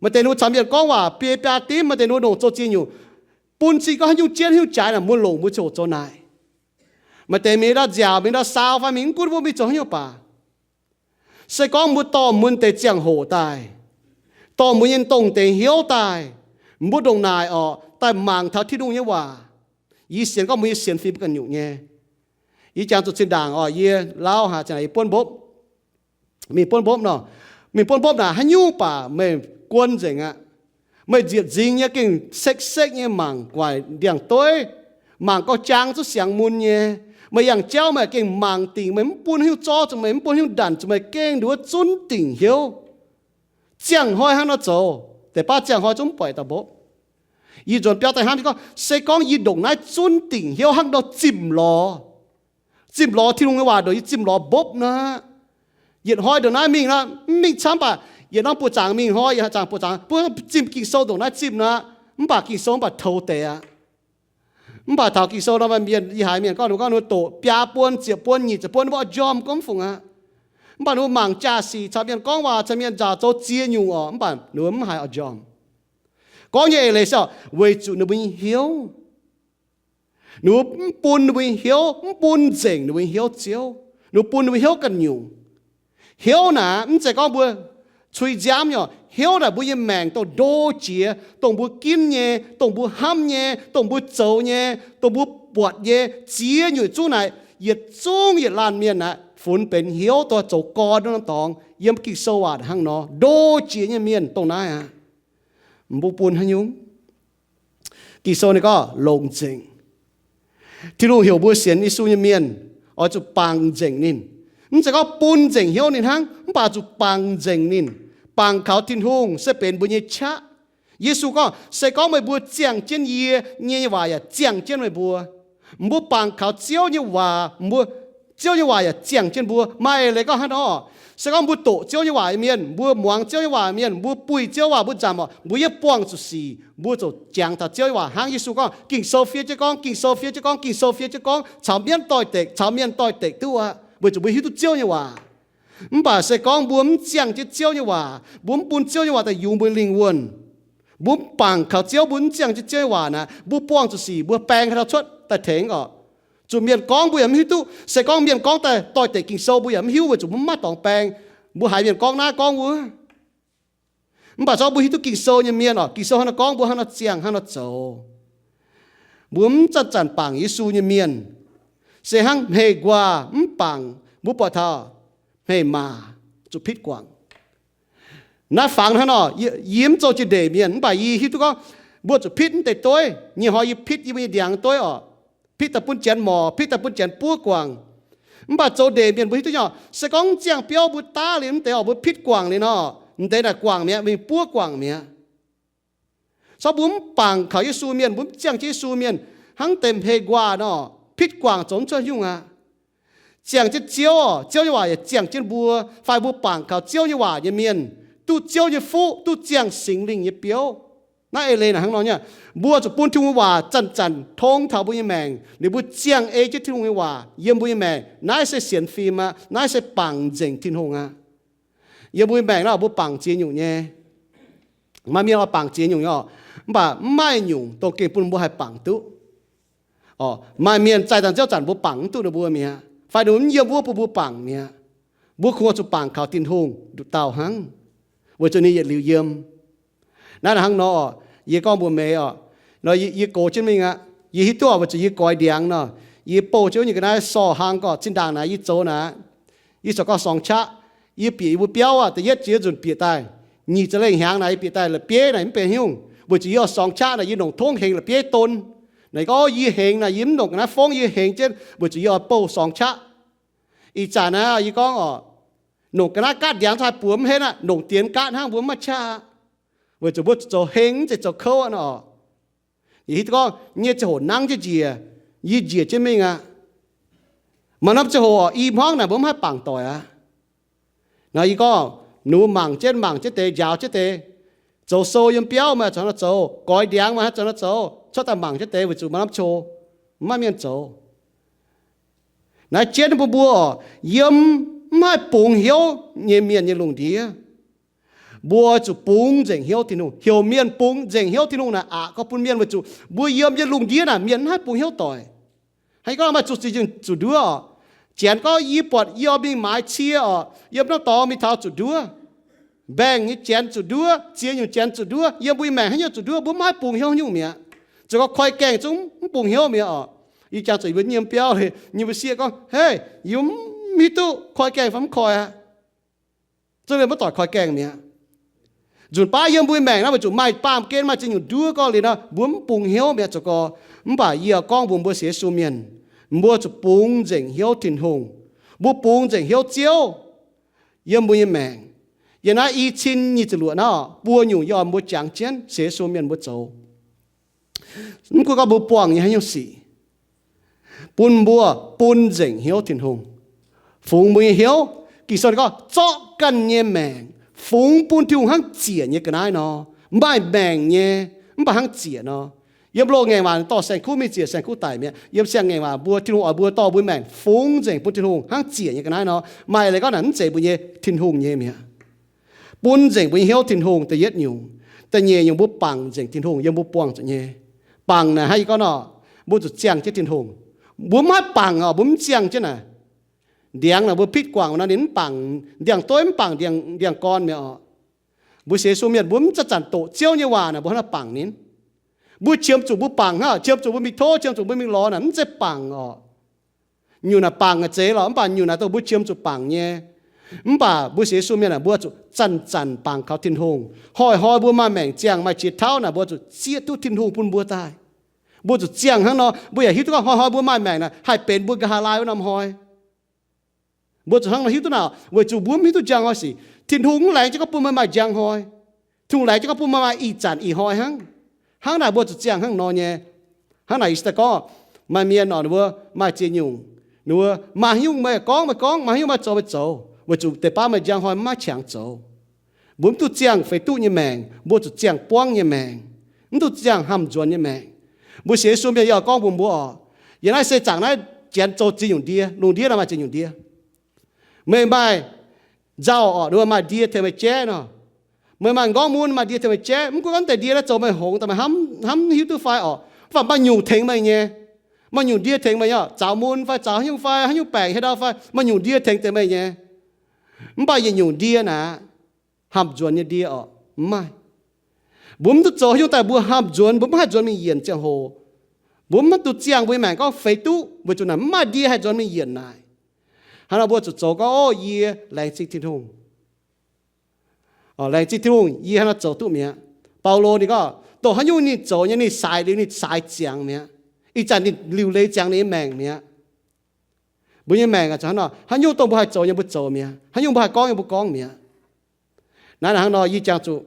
Maaih deix ninh mbuo caux mienh gorngv waac biei biaa dimv, maaih deix ninh mbuo longc zoux ziex nyungc, bun cing gorngv haaix nyungc jienv haaix nyungc jaaix naaic mbuo longc mbuo ziouc zoux naaic. Maaih deix mingh ndau nziaauc, mingh ndau saau fai mingh mv gunv mbuo mingh zoux haaix nyungc baac, se gorngv mbuo dorh mbuo deix ziangh hoc daaih, dorh mbuo nyei dongh deix hnyouv daaih, mbuo ndongc naaic orqc, daaih mangc taux Tin-Hungh nyei waac, yie sienx gorngv mbuo nyei sienx fim ganh nyungc nyei. Yie jangx zuqc zinh ndaangc orqc, yie lauh haic, zinh ndaangc yie buonv mbopv, mingh buonv mbopv nor, mingh buonv mbopv naaic haaix nyungc baac meih guon nzengc aqv. Meih nziepc nzingx nyei gengh sekv-sekv nyei mangc guaic ndiangx-dueiv, mangc gauh jang zuqc siangx mun nyei. Meih yangh jauv meih gengh mangc dingc, meih mv bun haaix nyungc zorqv zuqc meih, mv bun haaix nyungc ndanc zuqc meih, gengh nduov zunv dingc hnyouv. Ziangh hnoi hnangv nor zoux, deix baav ziangh hnoi zungv mv buatc dauh mbopv. Yie nzuonx biauv daaih hnamv gorngv, se gorngv yie ndongc naaiv zunv dingc hnyouv hnangv nor zimh lorz, zimh lorz Tin-Hungh nyei waac ndongc yie zimh lorz mbopv nor, yietc hnoi ndongc naaiv mingh nor, mv mingh camv baac yietc norm buoqc zaangc mingh hnoi, yietc hnoi zaangc buoqc zaangc, mbuo zimh Ging-Sou ndongc naaiv zimh nor, mv baac Ging-Sou mv baac toux deix aqv. Mv baac taux Ging-Sou nor, maaih mienh, yie haiz mienh gorngv, ninh mbuo gorngv ninh mbuo doqc biaa buon, ziepc buon, nyic ziepc buon, ninh mbuo oix njormh gomv fungc aqv. Mv baac ninh mbuo mangc jaa-sic caux mienh gorngv waac, caux mienh nzaaux zoux ziex nyungc orqc, mv baac ninh mbuo mv haiz oix njormh. Gorngv nyei eix leiz se orqc, weic zuqc ninh mbuo nyei hnyouv, ninh mbuo mv bun ninh mbuo nyei hnyouv, mv bun nzengc ninh mbuo nyei hnyouv Ziouv. Ninh mbuo bun ninh mbuo hnyouv ganh nyungc. Hnyouv naaic mv zeiz gorngv mbuo cui nziaamv nyei orqc. Hnyouv naaic mbuo nyei maengc dongh ndo jiex, dongh mbuo ginv nyei, dongh mbuo hnamv nyei, dongh mbuo zoux nyei, dongh mbuo buatc nyei, ziex nyungc zungv naaic, yietc zungv yietc laanh mienh naaic funx benx hnyouv dongh zoux gorn norm dorngx. Yiem Ging-Sou waac hnangv nor, ndo jiex nyei mienh dongh naaiv aqv. Mbuo bun haaix nyungc? Ging-Sou ninh gorngv longx nzengc. Tin-Hungh heuc mbuo sienx Yesu nyei mienh oix zuqc bangc nzengc ninh. Mv zeiz gorngv bun nzengc hnyouv ninh hnangv, mv baac zuqc bangc nzengc ninh. Bangc kaux Tin-Hungh se benx mbuo nyei qaqv. Yesu gorngv, se gorngv meih mbuo ziangh jienv yie, yie nyei waac yaac ziangh jienv meih mbuo. Mbuo bangc kaux Ziouv nyei waac, mbuo, Ziouv nyei waac yaac ziangh jienv mbuo. Maaih eix leiz gorngv hnangv nor, se gorngv mbuo doqc Ziouv nyei waac nyei mienh, mbuo muangx Ziouv nyei waac mienh, mbuo buih Ziouv waac, mbuo nzamc orqc, mbuo yaac buangh zuqc sic, mbuo ziouc jangx taux Ziouv nyei waac hnangv Yesu gorngv, Ging-Sou fiev jienv gorngv, Ging-Sou fiev jienv gorngv, Ging-Sou fiev jienv gorngv, caux mienh doix-dekc, caux mienh doix-dekc duqv aqv, weic zuqc mbuo hiuv duqv Ziouv nyei waac. Mv baac se gorngv mbuo mv ziangh jienv Ziouv nyei waac, mbuo mv bun Ziouv nyei waac daaih yungz mbuo lingh wuonh, mbuo mv bangc kaux Ziouv, mbuo mv ziangh jienv Ziouv nyei waac naaic, mbuo buangh zuqc sic, mbuo baeng haaix dauh cuotv daaih tengx orqc? Zuqc mienh gorngv mbuo yaac mv hiuv duqv. Se gorngv mienh gorngv daaih doix-dekc Ging-Sou, mbuo yaac mv hiuv weic zuqc mbuo mv maaih dorngx baeng. Mbuo haiz mienh gorngv naaiv gorngv wuov. Mv baac se gorngv mbuo hiuv duqv Ging-Sou nyei mienh orqc, Ging-Sou hnangv nor gorngv, mbuo hnangv nor ziangh, hnangv nor zoux. Mbuo mv zanc-zanc bangc Yesu nyei mienh, se hnangv hmei nquaah mv bangc, mbuo buatc taux hmei maac zuqc pitv guangc. Naaiv fangx hnangv nor, yie, yie mv zoux jiex ndeic mienh, mv baac yie hiuv duqv gorngv mbuo zuqc pitv mv deix dueiv. Nyei hnoi yie pitv yie mbuo nyei ndiangx dueiv orqc, pitv daaih bun janx morc, pitv daaih bun janx buov guangc. Mv baac zoux ndeic mienh mbuo hiuv duqv nyei orqc, se gorngv mv ziangh biauv mbuo daav liuz mv deix orqc, mbuo pitv guangc liuz nor, mv deix naaic guangc mi'aqv, mingh buov guangc mi'aqv. Se gorngv mbuo mv bangc kaux Yesu mienh, mbuo mv ziangh jienv Yesu mienh, hnangv deix hmei nquaah nor, pitv guangc zoux mv cuotv nyungc aqv. Ziangh jienv Ziouv orqc, Ziouv nyei waac yaac ziangh jienv mbuo. Fai mbuo bangc kaux Ziouv nyei waac nyei mienh, duqv Ziouv nyei fuqv, duqv ziangh Singx Lingh nyei biouv. Naaiv eix leiz naaic hnangv nor nyei. Mbuo zuqc bun Tin-Hungh nyei waac zanc-zanc tong taux mbuo nyei maengc, liuz mbuo ziangh ei jienv Tin-Hungh nyei waac yiem mbuo nyei maengc. Naaiv se sienx fim aqv. Naaiv se bangc nzengc Tin-Hungh aqv. Yiem mbuo nyei maengc naaiv mbuo bangc ziex nyungc nyei. Maaih mienh oix bangc ziex nyungc nyei orqc, mv baac mv maaih nyungc dongh gengh bun mbuo haih bangc duqv. Orqc, maaih mienh zaih dangh ziouv zanc mbuo bangc mv duqv ninh mbuo mi'aqv, fai ninh mbuo mv yiem wuov bun mbuo bangc mi'aqv. Mbuo kungx oix zuqc bangc kaux Tin-Hungh nduqc dauh hnangv, weic zuqc ninh yietc liuz yiem. Naaiv hnangv nor, yie gorngv mbuox meih orqc, nor yie, yie gox jienv mingh aqv. Yie hiuv duqv orqc, weic zuqc yie goix ndiangx nor, yie bouh jienv wuov nyungc ga'naaiv sorh hlang gorqv, zinh ndaangc naaic yie zoux naaic, yie corc gorngv sorngx qaqv. Yie bieqc yie mbuo biauv aqv, da'yietv jiex nzunc bieqc daaih, nyic ziepc lengh hnyangx naaic yie bieqc daaih la'bieiv naaic mv benx haaix nyungc, weic zuqc yie oix sorngx qaqv naaic yie longc tongv hengx la'bieiv don. Naaic gorngv yie hengx naaic yie mv longc ga'naaiv fongv, yie hengx jienv weic zuqc yie oix bouh sorngx qaqv. Ih zanc naaic yie gorngv orqc, longc ga'naaiv gaatv ndiangx haih buoz mv henv aqv, longc dienx gaatv hnangv mbuo mv maaih qaqv aqv, weic zuqc mbuo zoux heng mv zeiz zoux kouv aqv nor. Yie hiuv duqv gorngv nyei ziangh hoc nangv jienv njiec, yie njiec jienv mingh aqv. Maaih norm ziangh hoc orqc, i hmuangv naaic mbuo mv haih bangc doic aqv. Nor yie gorngv, ninh mbuo mangc jienv mangc jienv deix, njaaux jienv deix, zoux sou yiem biauv meih haih zoux nor zoux, goix ndiangx meih haih zoux nor zoux, cuotv daaih mangc jienv deix weic zuqc maaih norm ziangh hoc mv maaih mienh zoux. Naaiv jienv bun mbuo orqc, yiem mv haih bungx hnyouv nyei mienh nyei lungh ndiev, Mbuo zuqc bungx nzengc hnyouv Tin-Hungh. Heuc mienh bungx nzengc hnyouv Tin-Hungh naaic aqc gorngv bun mienh weic zuqc mbuo yiem nyei lungh ndiev naaic mienh mv haih bungx hnyouv doic. Haaix gorngv maaih zuqc ziex nyungc zuqc nduov oc. Janx gorngv, yie buatc yie oix mingh maaiz cie oc, yiem norm dorngx mingh taux zuqc nduov. Mbaengc nyei janx zuqc nduov, ziex nyungc janx zuqc nduov, yiem mbuo nyei maengc haaix nyungc zuqc nduov, mbuo mv haih bungx hnyouv nyungc mi'aqv. Zoux gau koi gaengh zungv mv bungx hnyouv mi'aqv oc. Yie jangx zuqc yie mbuo nyei biauv, nyei mbuo sieqv gorngv, hei, yie mv hiuv duqv koi gaengh fai mv koi aqv. Zungv mienh maiv doic koi gaengh mi'aqv. Nzunc baav yiem mbuo maengc naaiv weic zuqc maaih baamh gen maaih ziex nyungc nduov gorngv liuz nor, mbuo mv bungx hnyouv mi'aqv zoux gau. Mv baac yie gorngv mbuox mbuo sienx Yesu mienh, mbuo zuqc bungx nzengc hnyouv Tin-Hungh. Mbuo bungx nzengc hnyouv Ziouv yiem mbuo nyei maengc. Yiem naaiv i cin nyic ziepc luoqc naaiv, buo nyungc yie oix mbuo jangx jienv sienx Yesu mienh mbuo zoux. Mv gunv gorngv mbuo buangh nyei haaix nyungc sic, bun mbuo bun nzengc hnyouv Tin-Hungh. Fungx mbuo nyei hnyouv, Ging-Sou gorngv zorqv ganh nyei maengc fungx bun Tin-Hungh hnangv ziec nyei ga'naaiv nor. Maaih maengc nyei, mv baac hnangv ziec nor. Yiem loz-ngaengc waac dorh saeng-kuv mingh ziec saeng-kuv daic mi'aqv. Yiem siang-ngaengc waac mbuo, Tin-Hungh oix mbuo dorh mbuo maengc fungx nzengc bun Tin-Hungh hnangv ziec nyei ga'naaiv nor. Maaih leiz gorngv naaic mv zeiz mbuo nyei, Tin-Hungh nyei mi'aqv. Bun nzengc mbuo nyei hnyouv Tin-Hungh da'yietv nyungc. Da'nyeic nyungc mbuo bangc nzengc Tin-Hungh yiem mbuo buangh zuqc nyei. Bangc naaic hnangv yie gorngv nor, mbuo zuqc ziangh jienv Tin-Hungh. Mbuo mv haih bangc oc, mbuo mv ziangh jienv naaic. Ndiangx naaic mbuo pitv guangc nor ninh mv bangc, ndiangx-dueiv mv bangc ndiangx-gorn mi'aqv oc. Mbuo sienx Yesu mienh mbuo mv zanc-zanc doqc Ziouv nyei waac naaic mbuo hnangv naaiv bangc ninh. Mbuo qiemx zuqc mbuo bangc hnangv, qiemx zuqc mbuo mingh tov, qiemx zuqc mbuo mingh lorz naaic mv zeiz bangc oc. Nyungc naaic bangc naaic zeiz lorqc, mv baac nyungc naaic dongh mbuo qiemx zuqc bangc nyei. Mv baac mbuo sienx Yesu mienh naaic mbuo zuqc zanc-zanc bangc kaux Tin-Hungh. Hnoi-hnoi mbuo maaih maengc ziangh maaih qiex tauv naaic mbuo zuqc zieqv duqv Tin-Hungh bun mbuo daaih. Mbuo zuqc ziangh hnangv nor, mbuo yaac hiuv duqv gorngv hnoi-hnoi mbuo maaih maengc naaic haih benx mbuo nqa'haav laai wuov norm hnoi. Mbuo zuqc hnangv nor hiuv duqv naaic, weic zuqc mbuo mv hiuv duqv njang hnoi sic. Tin-Hungh mv laengz jienv gorngv bun meih maaih njang hnoi. Tin-Hungh laengz jienv gorngv bun meih maaih ih zanc ih hnoi hnangv. Hnangv naaic mbuo zuqc ziangh hnangv nor nyei. Hnangv naaic yie daaih gorngv, maaih mienh oc, ninh mbuo maaih ziex nyungc, ninh mbuo maaih haaix nyungc meih gorngv meih gorngv, maaih haaix nyungc meih zoux meih zoux, weic zuqc deix baav meih njang hnoi mv maaih qangx zoux. Mbuo mv duqv ziangh feix duqv nyei maengc, mbuo zuqc ziangh buangv nyei maengc, mv duqv ziangh hamh nzuonx nyei maengc. Mbuo sienx Yesu mienh yie oix gorngv mbuox mbuo oc, yiem naaiv seix zaangc naaiv Janx zoux ziex nyungc ndie, lungh ndiev naaiv maaih ziex nyungc ndie. Meih maaih nzauh oc, ninh mbuo maaih ndie tengx meih jaiv nor. Meih maaih m'nqorngv mun, maaih ndie tengx meih jaiv. Mv gunv gorngv deix ndie naaiv zoux meih hngongx daaih meih hnamv, hnamv hiuv duqv fai oc, mv baac maaih nyungc tengx meih nyei. Maaih nyungc ndie tengx meih nyei, zaux mun fai zaux haaix nyungc fai, haaix nyungc baengc hieh ndau fai, maaih nyungc ndie tengx deix meih nyei. Mv baac yietc nyungc ndie naaic, hamh nzuonx nyei ndie oc, mv maaih. Mbuo mv duqv zoux haaix nyungc daaih mbuo hamh nzuonx, mbuo mv haih nzuonx mingh yienc ziangh hoc. Mbuo mv duqv ziangh mbuo nyei maengc gorngv feix duqv, weic zuqc naaic mv maaih ndie haih nzuonx mingh yienc naaic. Hnangv nor mbuo zuqc zoux gorngv, o, yie laengz zingh Tin-Hungh. Laengz zingh Tin-Hungh, yie hnangv nor zoux duqv mi'aqv. Baulo ninh gorngv, dongh haaix nyungc ninh zoux nyei, ninh saaix liuz ninh saaix ziangx mi'aqv. Ih zanc ninh liuc leiz ziangx ninh nyei maengc mi'aqv. Mbuo nyei maengc aqv, hnangv nor, haaix nyungc dongh mbuo haih zoux nyei mbuo zoux mi'aqv, haaix nyungc mbuo haih gorngv nyei mbuo gorngv mi'aqv. Naaiv hnangv nor yie jangx zuqc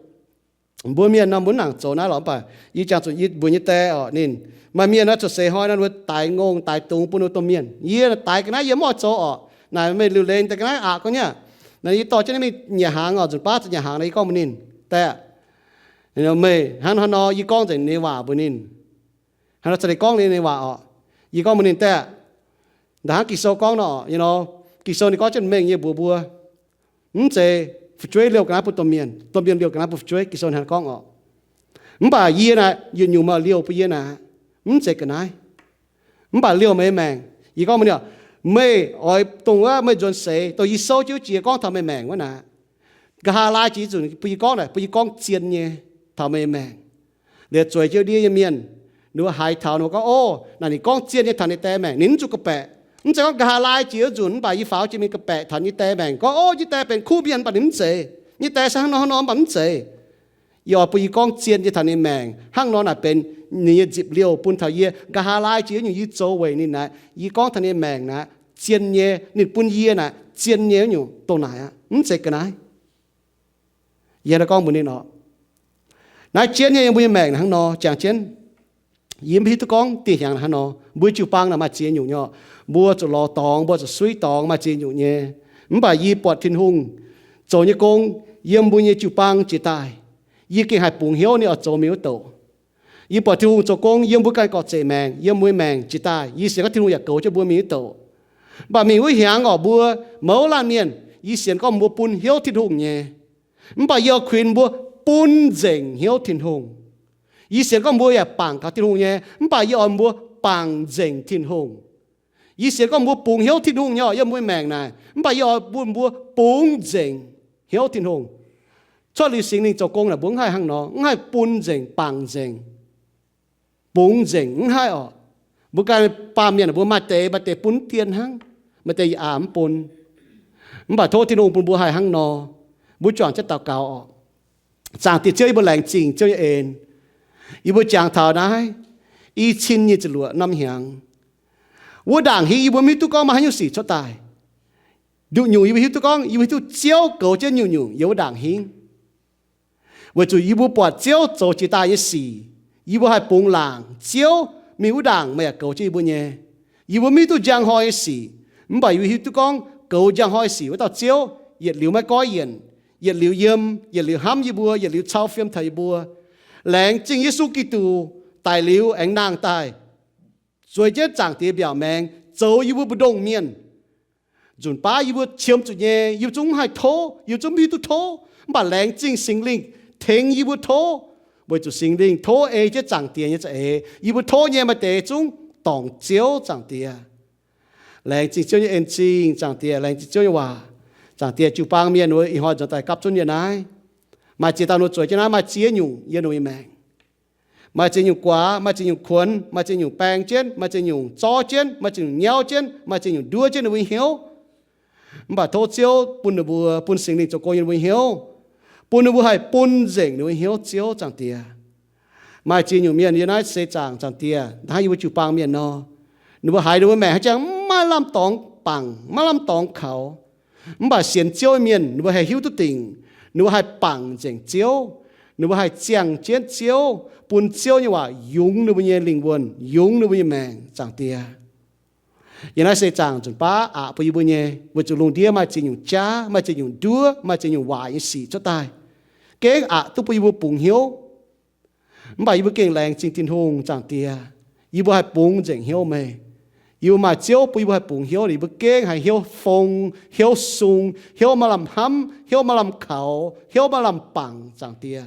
mbuo mienh nor mbuo mv nangc zoux naaiv lorqc, mv baac yie jangx zuqc yie mbuo nyei die oc, ninh maaih mienh nor cuotv seix hnoi nor ninh mbuo daix ngongh daix dungz bun ninh mbuo domh mienh. Yie daix ga'naaiv yie mv oix zoux oc. Naaic meih liuc leiz daaih ga'naaiv aqc gorngv nyei. Naaiv yie dorh jienv naaiv mingh nyiec hnaangx oc, nzunc baav zuqc nyiec hnaangx naaiv yie gorngv mbuox ninh, die, meih hnangv haaix nor yie gorngv nzengc ninh nyei waac mbuox ninh. Hnangv nor cingx deix gorngv ninh nyei waac oc. Yie gorngv mbuox ninh, die, ndongc hnangv Ging-Sou gorngv nor, you know, Ging-Sou ninh gorngv jienv mengh nyei mbuox mbuo, mv zeiz fu'jueiv liouh ga'naaiv bun domh mienh, domh mienh liouh ga'naaiv bun fu'jueiv. Ging-Sou hnangv nor gorngv oc. Mv baac yie naaic, yietc nyungc meih liouh bun yie naaic, mv zeiz ga'naaiv, mv baac liouh meih nyei maengc. Yie gorngv mbuox ninh, meih oix dongh wuov meih nzuonx seix dongh yie souv jienv wuov jiex gorngv taux meih maengc wuov naaic, nqa'haav laai jiex nzunc bun yie gorngv naaic, bun yie gorngv zien nyei taux meih nyei maengc. Liuz zueiz jienv ndiev nyei mienh, ninh mbuo haiz taux ninh mbuo gorngv, o, naaic ninh gorngv zien nyei taux ninh die maengc, ninh mv zuqc ga'baeqc. Mv zeiz gorngv nqa'haav laai jiex wuov nzunc mv baac yie faaux jiex mingh ga'baeqc taux yie die maengc gorngv, o, yie die benx kuv mienh mv baac ninh mv zeiz. Yie die se hnangv nor hnangv nor mv baac mv zeiz. Yie oix bun yie gorngv zien nyei taux ninh maengc, hnangv nor naaic benx ninh nyei nzipc liouh bun taux yie. Nqa'haav laai jiex wuov nyungc yie zoux weic ninh naaic, yie gorngv taux ninh maengc naaic, zien nyei, ninh bun yie naaic zien nyei wuov nyungc dongh naaic aqv, mv zeiz ga'naaiv. Yie hnangv nor gorngv mbuox ninh oc. Naaiv jienv nyei yiem mbuo nyei maengc hnangv nor jangx jienv. Yie mv hiuv duqv gorngv dieh hnyangx hnangv nor. Mbuo jiu-baang naaic maaih ziex nyungc nyei oc. Mbuo zuqc lorz dorngx, mbuo zuqc suiv dorngx, maaih ziex nyungc nyei. Mv baac yie buatc Tin-Hungh zoux nyei gong yiem mbuo nyei jiu-baang jiex daaih, yie gengh haih bungx hnyouv ninh oix zoux mingh wuov douc. Yie buatc Tin-Hungh zoux gong yiem mbuo ganh gorqv-zeic maengc, yiem mbuo nyei maengc jiex daaih, yie sienx gorngv Tin-Hungh yaac goux jienv mbuo mingh wuov douc. Mv baac mingh wuov hnyangx oc, mbuo mouz laanh mienh, yie sienx gorngv mbuo bun hnyouv Tin-Hungh nyei. Mv baac yie oix kuinx mbuo bun nzengc hnyouv Tin-Hungh. Yie sienx gorngv mbuo yaac bangc taux Tin-Hungh nyei, mv baac yie oix mbuo bangc nzengc Tin-Hungh. Yie sienx gorngv mbuo bungx hnyouv Tin-Hungh nyei, yiem mbuo maengc naaic, mv baac yie oix bun mbuo bungx nzengc hnyouv Tin-Hungh. Cuotv liuz Singx Lingh zoux gong naaic, mbuo mv haih hnangv nor, mv haih bun nzengc, bangc nzengc, bungx nzengc, mv haih orqc. Mbuo ganh baamh mienh mbuo maaih deix, maaih deix bun dien hnangv, maaih deix yaac mv bun. Mv baac tov Tin-Hungh bun mbuo haih hnangv nor. Mbuo juangc jienv daux gaux orqc. Zaangc Diex Ziouv, yie mbuo laengz zingh Ziouv nyei en. Yie mbuo jangx taux naaiv i cin nyic ziepc luoqc norm hnyangx, wuov ndaangc hingv yie mbuo mv hiuv duqv gorngv maaih haaix nyungc sic cuotv daaih. Nduqc nyungc yie mbuo hiuv duqv gorngv yie mbuo hiuv duqv Ziouv goux jienv nyungc-nyungc yiem wuov ndaangc hingv. Weic zuqc yie mbuo buatc Ziouv zoux jiex daaih nyei sic, yie mbuo haih bungx laangc Ziouv mingh wuov ndaangc meih yaac goux jienv yie mbuo nyei. Yie mbuo mv hiuv duqv njang hnoi nyei sic, mv baac yie mbuo hiuv duqv gorngv goux njang hnoi sic wuov dauh Ziouv yietc liuz maiv goiv yienc, yietc liuz yiem, yietc liuz hnamv yie mbuo, yietc liuz cau fiem taux yie mbuo. Laengz zingh Yesu Giduc daic liuz aengx nangh daaih, zueiz jienv Zaangc Diex mbiaauc maengx zoux yie mbuo mbu'ndongx mienh. Nzunc baav yie mbuo qiemx zuqc nyei, yie mbuo zungv mv haih tov, yie mbuo zungv mv hiuv duqv tov. Mv baac laengz zingh Singx Lingh tengx yie mbuo tov, weic zuqc Singx Lingh tov ei jienv Zaangc Diex nyei za'eix. Yie mbuo tov nyei maaih deix zungv dorngc Ziouv, Zaangc Diex. Laengz zingh Ziouv nyei en-zingh, Zaangc Diex. Laengz zingh Ziouv nyei waac. Zaangc Diex, jiu-baang mienh wuov ih hnoi nzuonx daaih gapv zunv yie naaiv, maaih ziex dauh ninh mbuo zueiz jienv naaiv, maaih ziex nyungc yiem ninh mbuo nyei maengc. Maaih ziex nyungc guaax, maaih ziex nyungc kuonx, maaih ziex nyungc baeng jienv, maaih ziex nyungc zorv jienv, maaih ziex nyungc nyauv jienv, maaih ziex nyungc nduov jienv ninh mbuo nyei hnyouv. Mv baac tov Ziouv bun ninh mbuo, bun Singx Lingh zoux gong yiem ninh mbuo nyei hnyouv, bun ninh mbuo haih bun nzengc ninh mbuo nyei hnyouv, Ziouv Zaangc Diex. Maaih ziex nyungc mienh yiem naaiv seix zaangc, Zaangc Diex, hnangv yie mbuo jiu-baang mienh nor, ninh mbuo haiz ninh mbuo maengc haaix jangx maiv lamh dorngx bangc, maiv lamh dorngx kaux. Mv baac sienx Ziouv nyei mienh ninh mbuo haih hiuv duqv dingc, ninh mbuo haih bangc nzengc Ziouv, ninh mbuo haih ziangh jienv Ziouv, bun Ziouv nyei waac yungz ninh mbuo nyei lingh wuonh, yungz ninh mbuo nyei maengc, Zaangc Diex. Yiem naaiv seix zaangc nzunc baav aqc bun yie mbuo nyei, weic zuqc lungh ndiev maaih ziex nyungc jaav, maaih ziex nyungc nduov, maaih ziex nyungc waaic nyei sic cuotv daaih, gengh aqc duqv bun yie mbuo bungx hnyouv. Mv baac yie mbuo gengh laengz zingh Tin-Hungh, Zaangc Diex, yie mbuo haih bungx nzengc hnyouv meih. Yie mbuo maaih Ziouv bun yie mbuo haih bungx hnyouv, yie mbuo gengh haiz hnyouv fong, hnyouv sung, hnyouv maaih lamh hnamv, hnyouv maaih lamh kaux, hnyouv maaih lamh bangc, Zaangc Diex.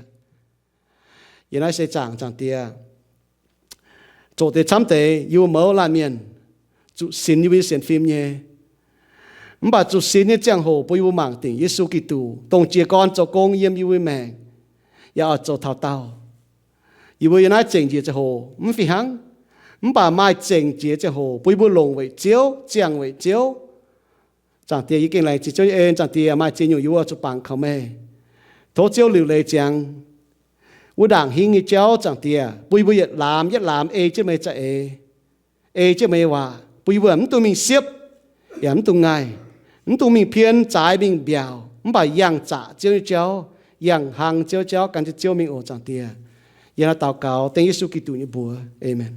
Yiem naaiv seix zaangc, Zaangc Diex, zoqc deix camv deix yie mbuo mouz laanh mienh zuqc sinx yie mbuo nyei sienx fim nyei. Mv baac zuqc sinx nyei ziangh hoc bun yie mbuo mangc dingc Yesu Giduc, dongh jiez gorn zoux gong yiem yie mbuo nyei maengc, yaac oix zoux taux daauh. Yie mbuo yiem naaiv zengc njiec ziangh hoc mv fih hnangv, mv baac maaih zengc njiec ziangh hoc bun yie mbuo longc weic Ziouv, ziangh weic Ziouv. Zaangc Diex, yie gengh laengz zingh Ziouv nyei en. Zaangc Diex, maaih ziex nyungc yie mbuo zuqc bangc kaux meih. Tov Ziouv liuc leiz ziangx wuov ndaangc hingv nyei jauv, Zaangc Diex, bun yie mbuo yietc laamz yietc laamz ei jienv meih za'eix, ei jienv meih nyei waac, bun yie mbuo mv dungx mingh siepv, yaac mv dungx ngaih, mv dungx mingh pien zaaix mingh mbiaauc, mv baac yangh zaqc Ziouv nyei jauv, yangh hlang Ziouv jauv, gan jienv Ziouv mingh oc, Zaangc Diex. Yie naaiv daux gaux dengv Yesu Giduc nyei mbuox. Aamen.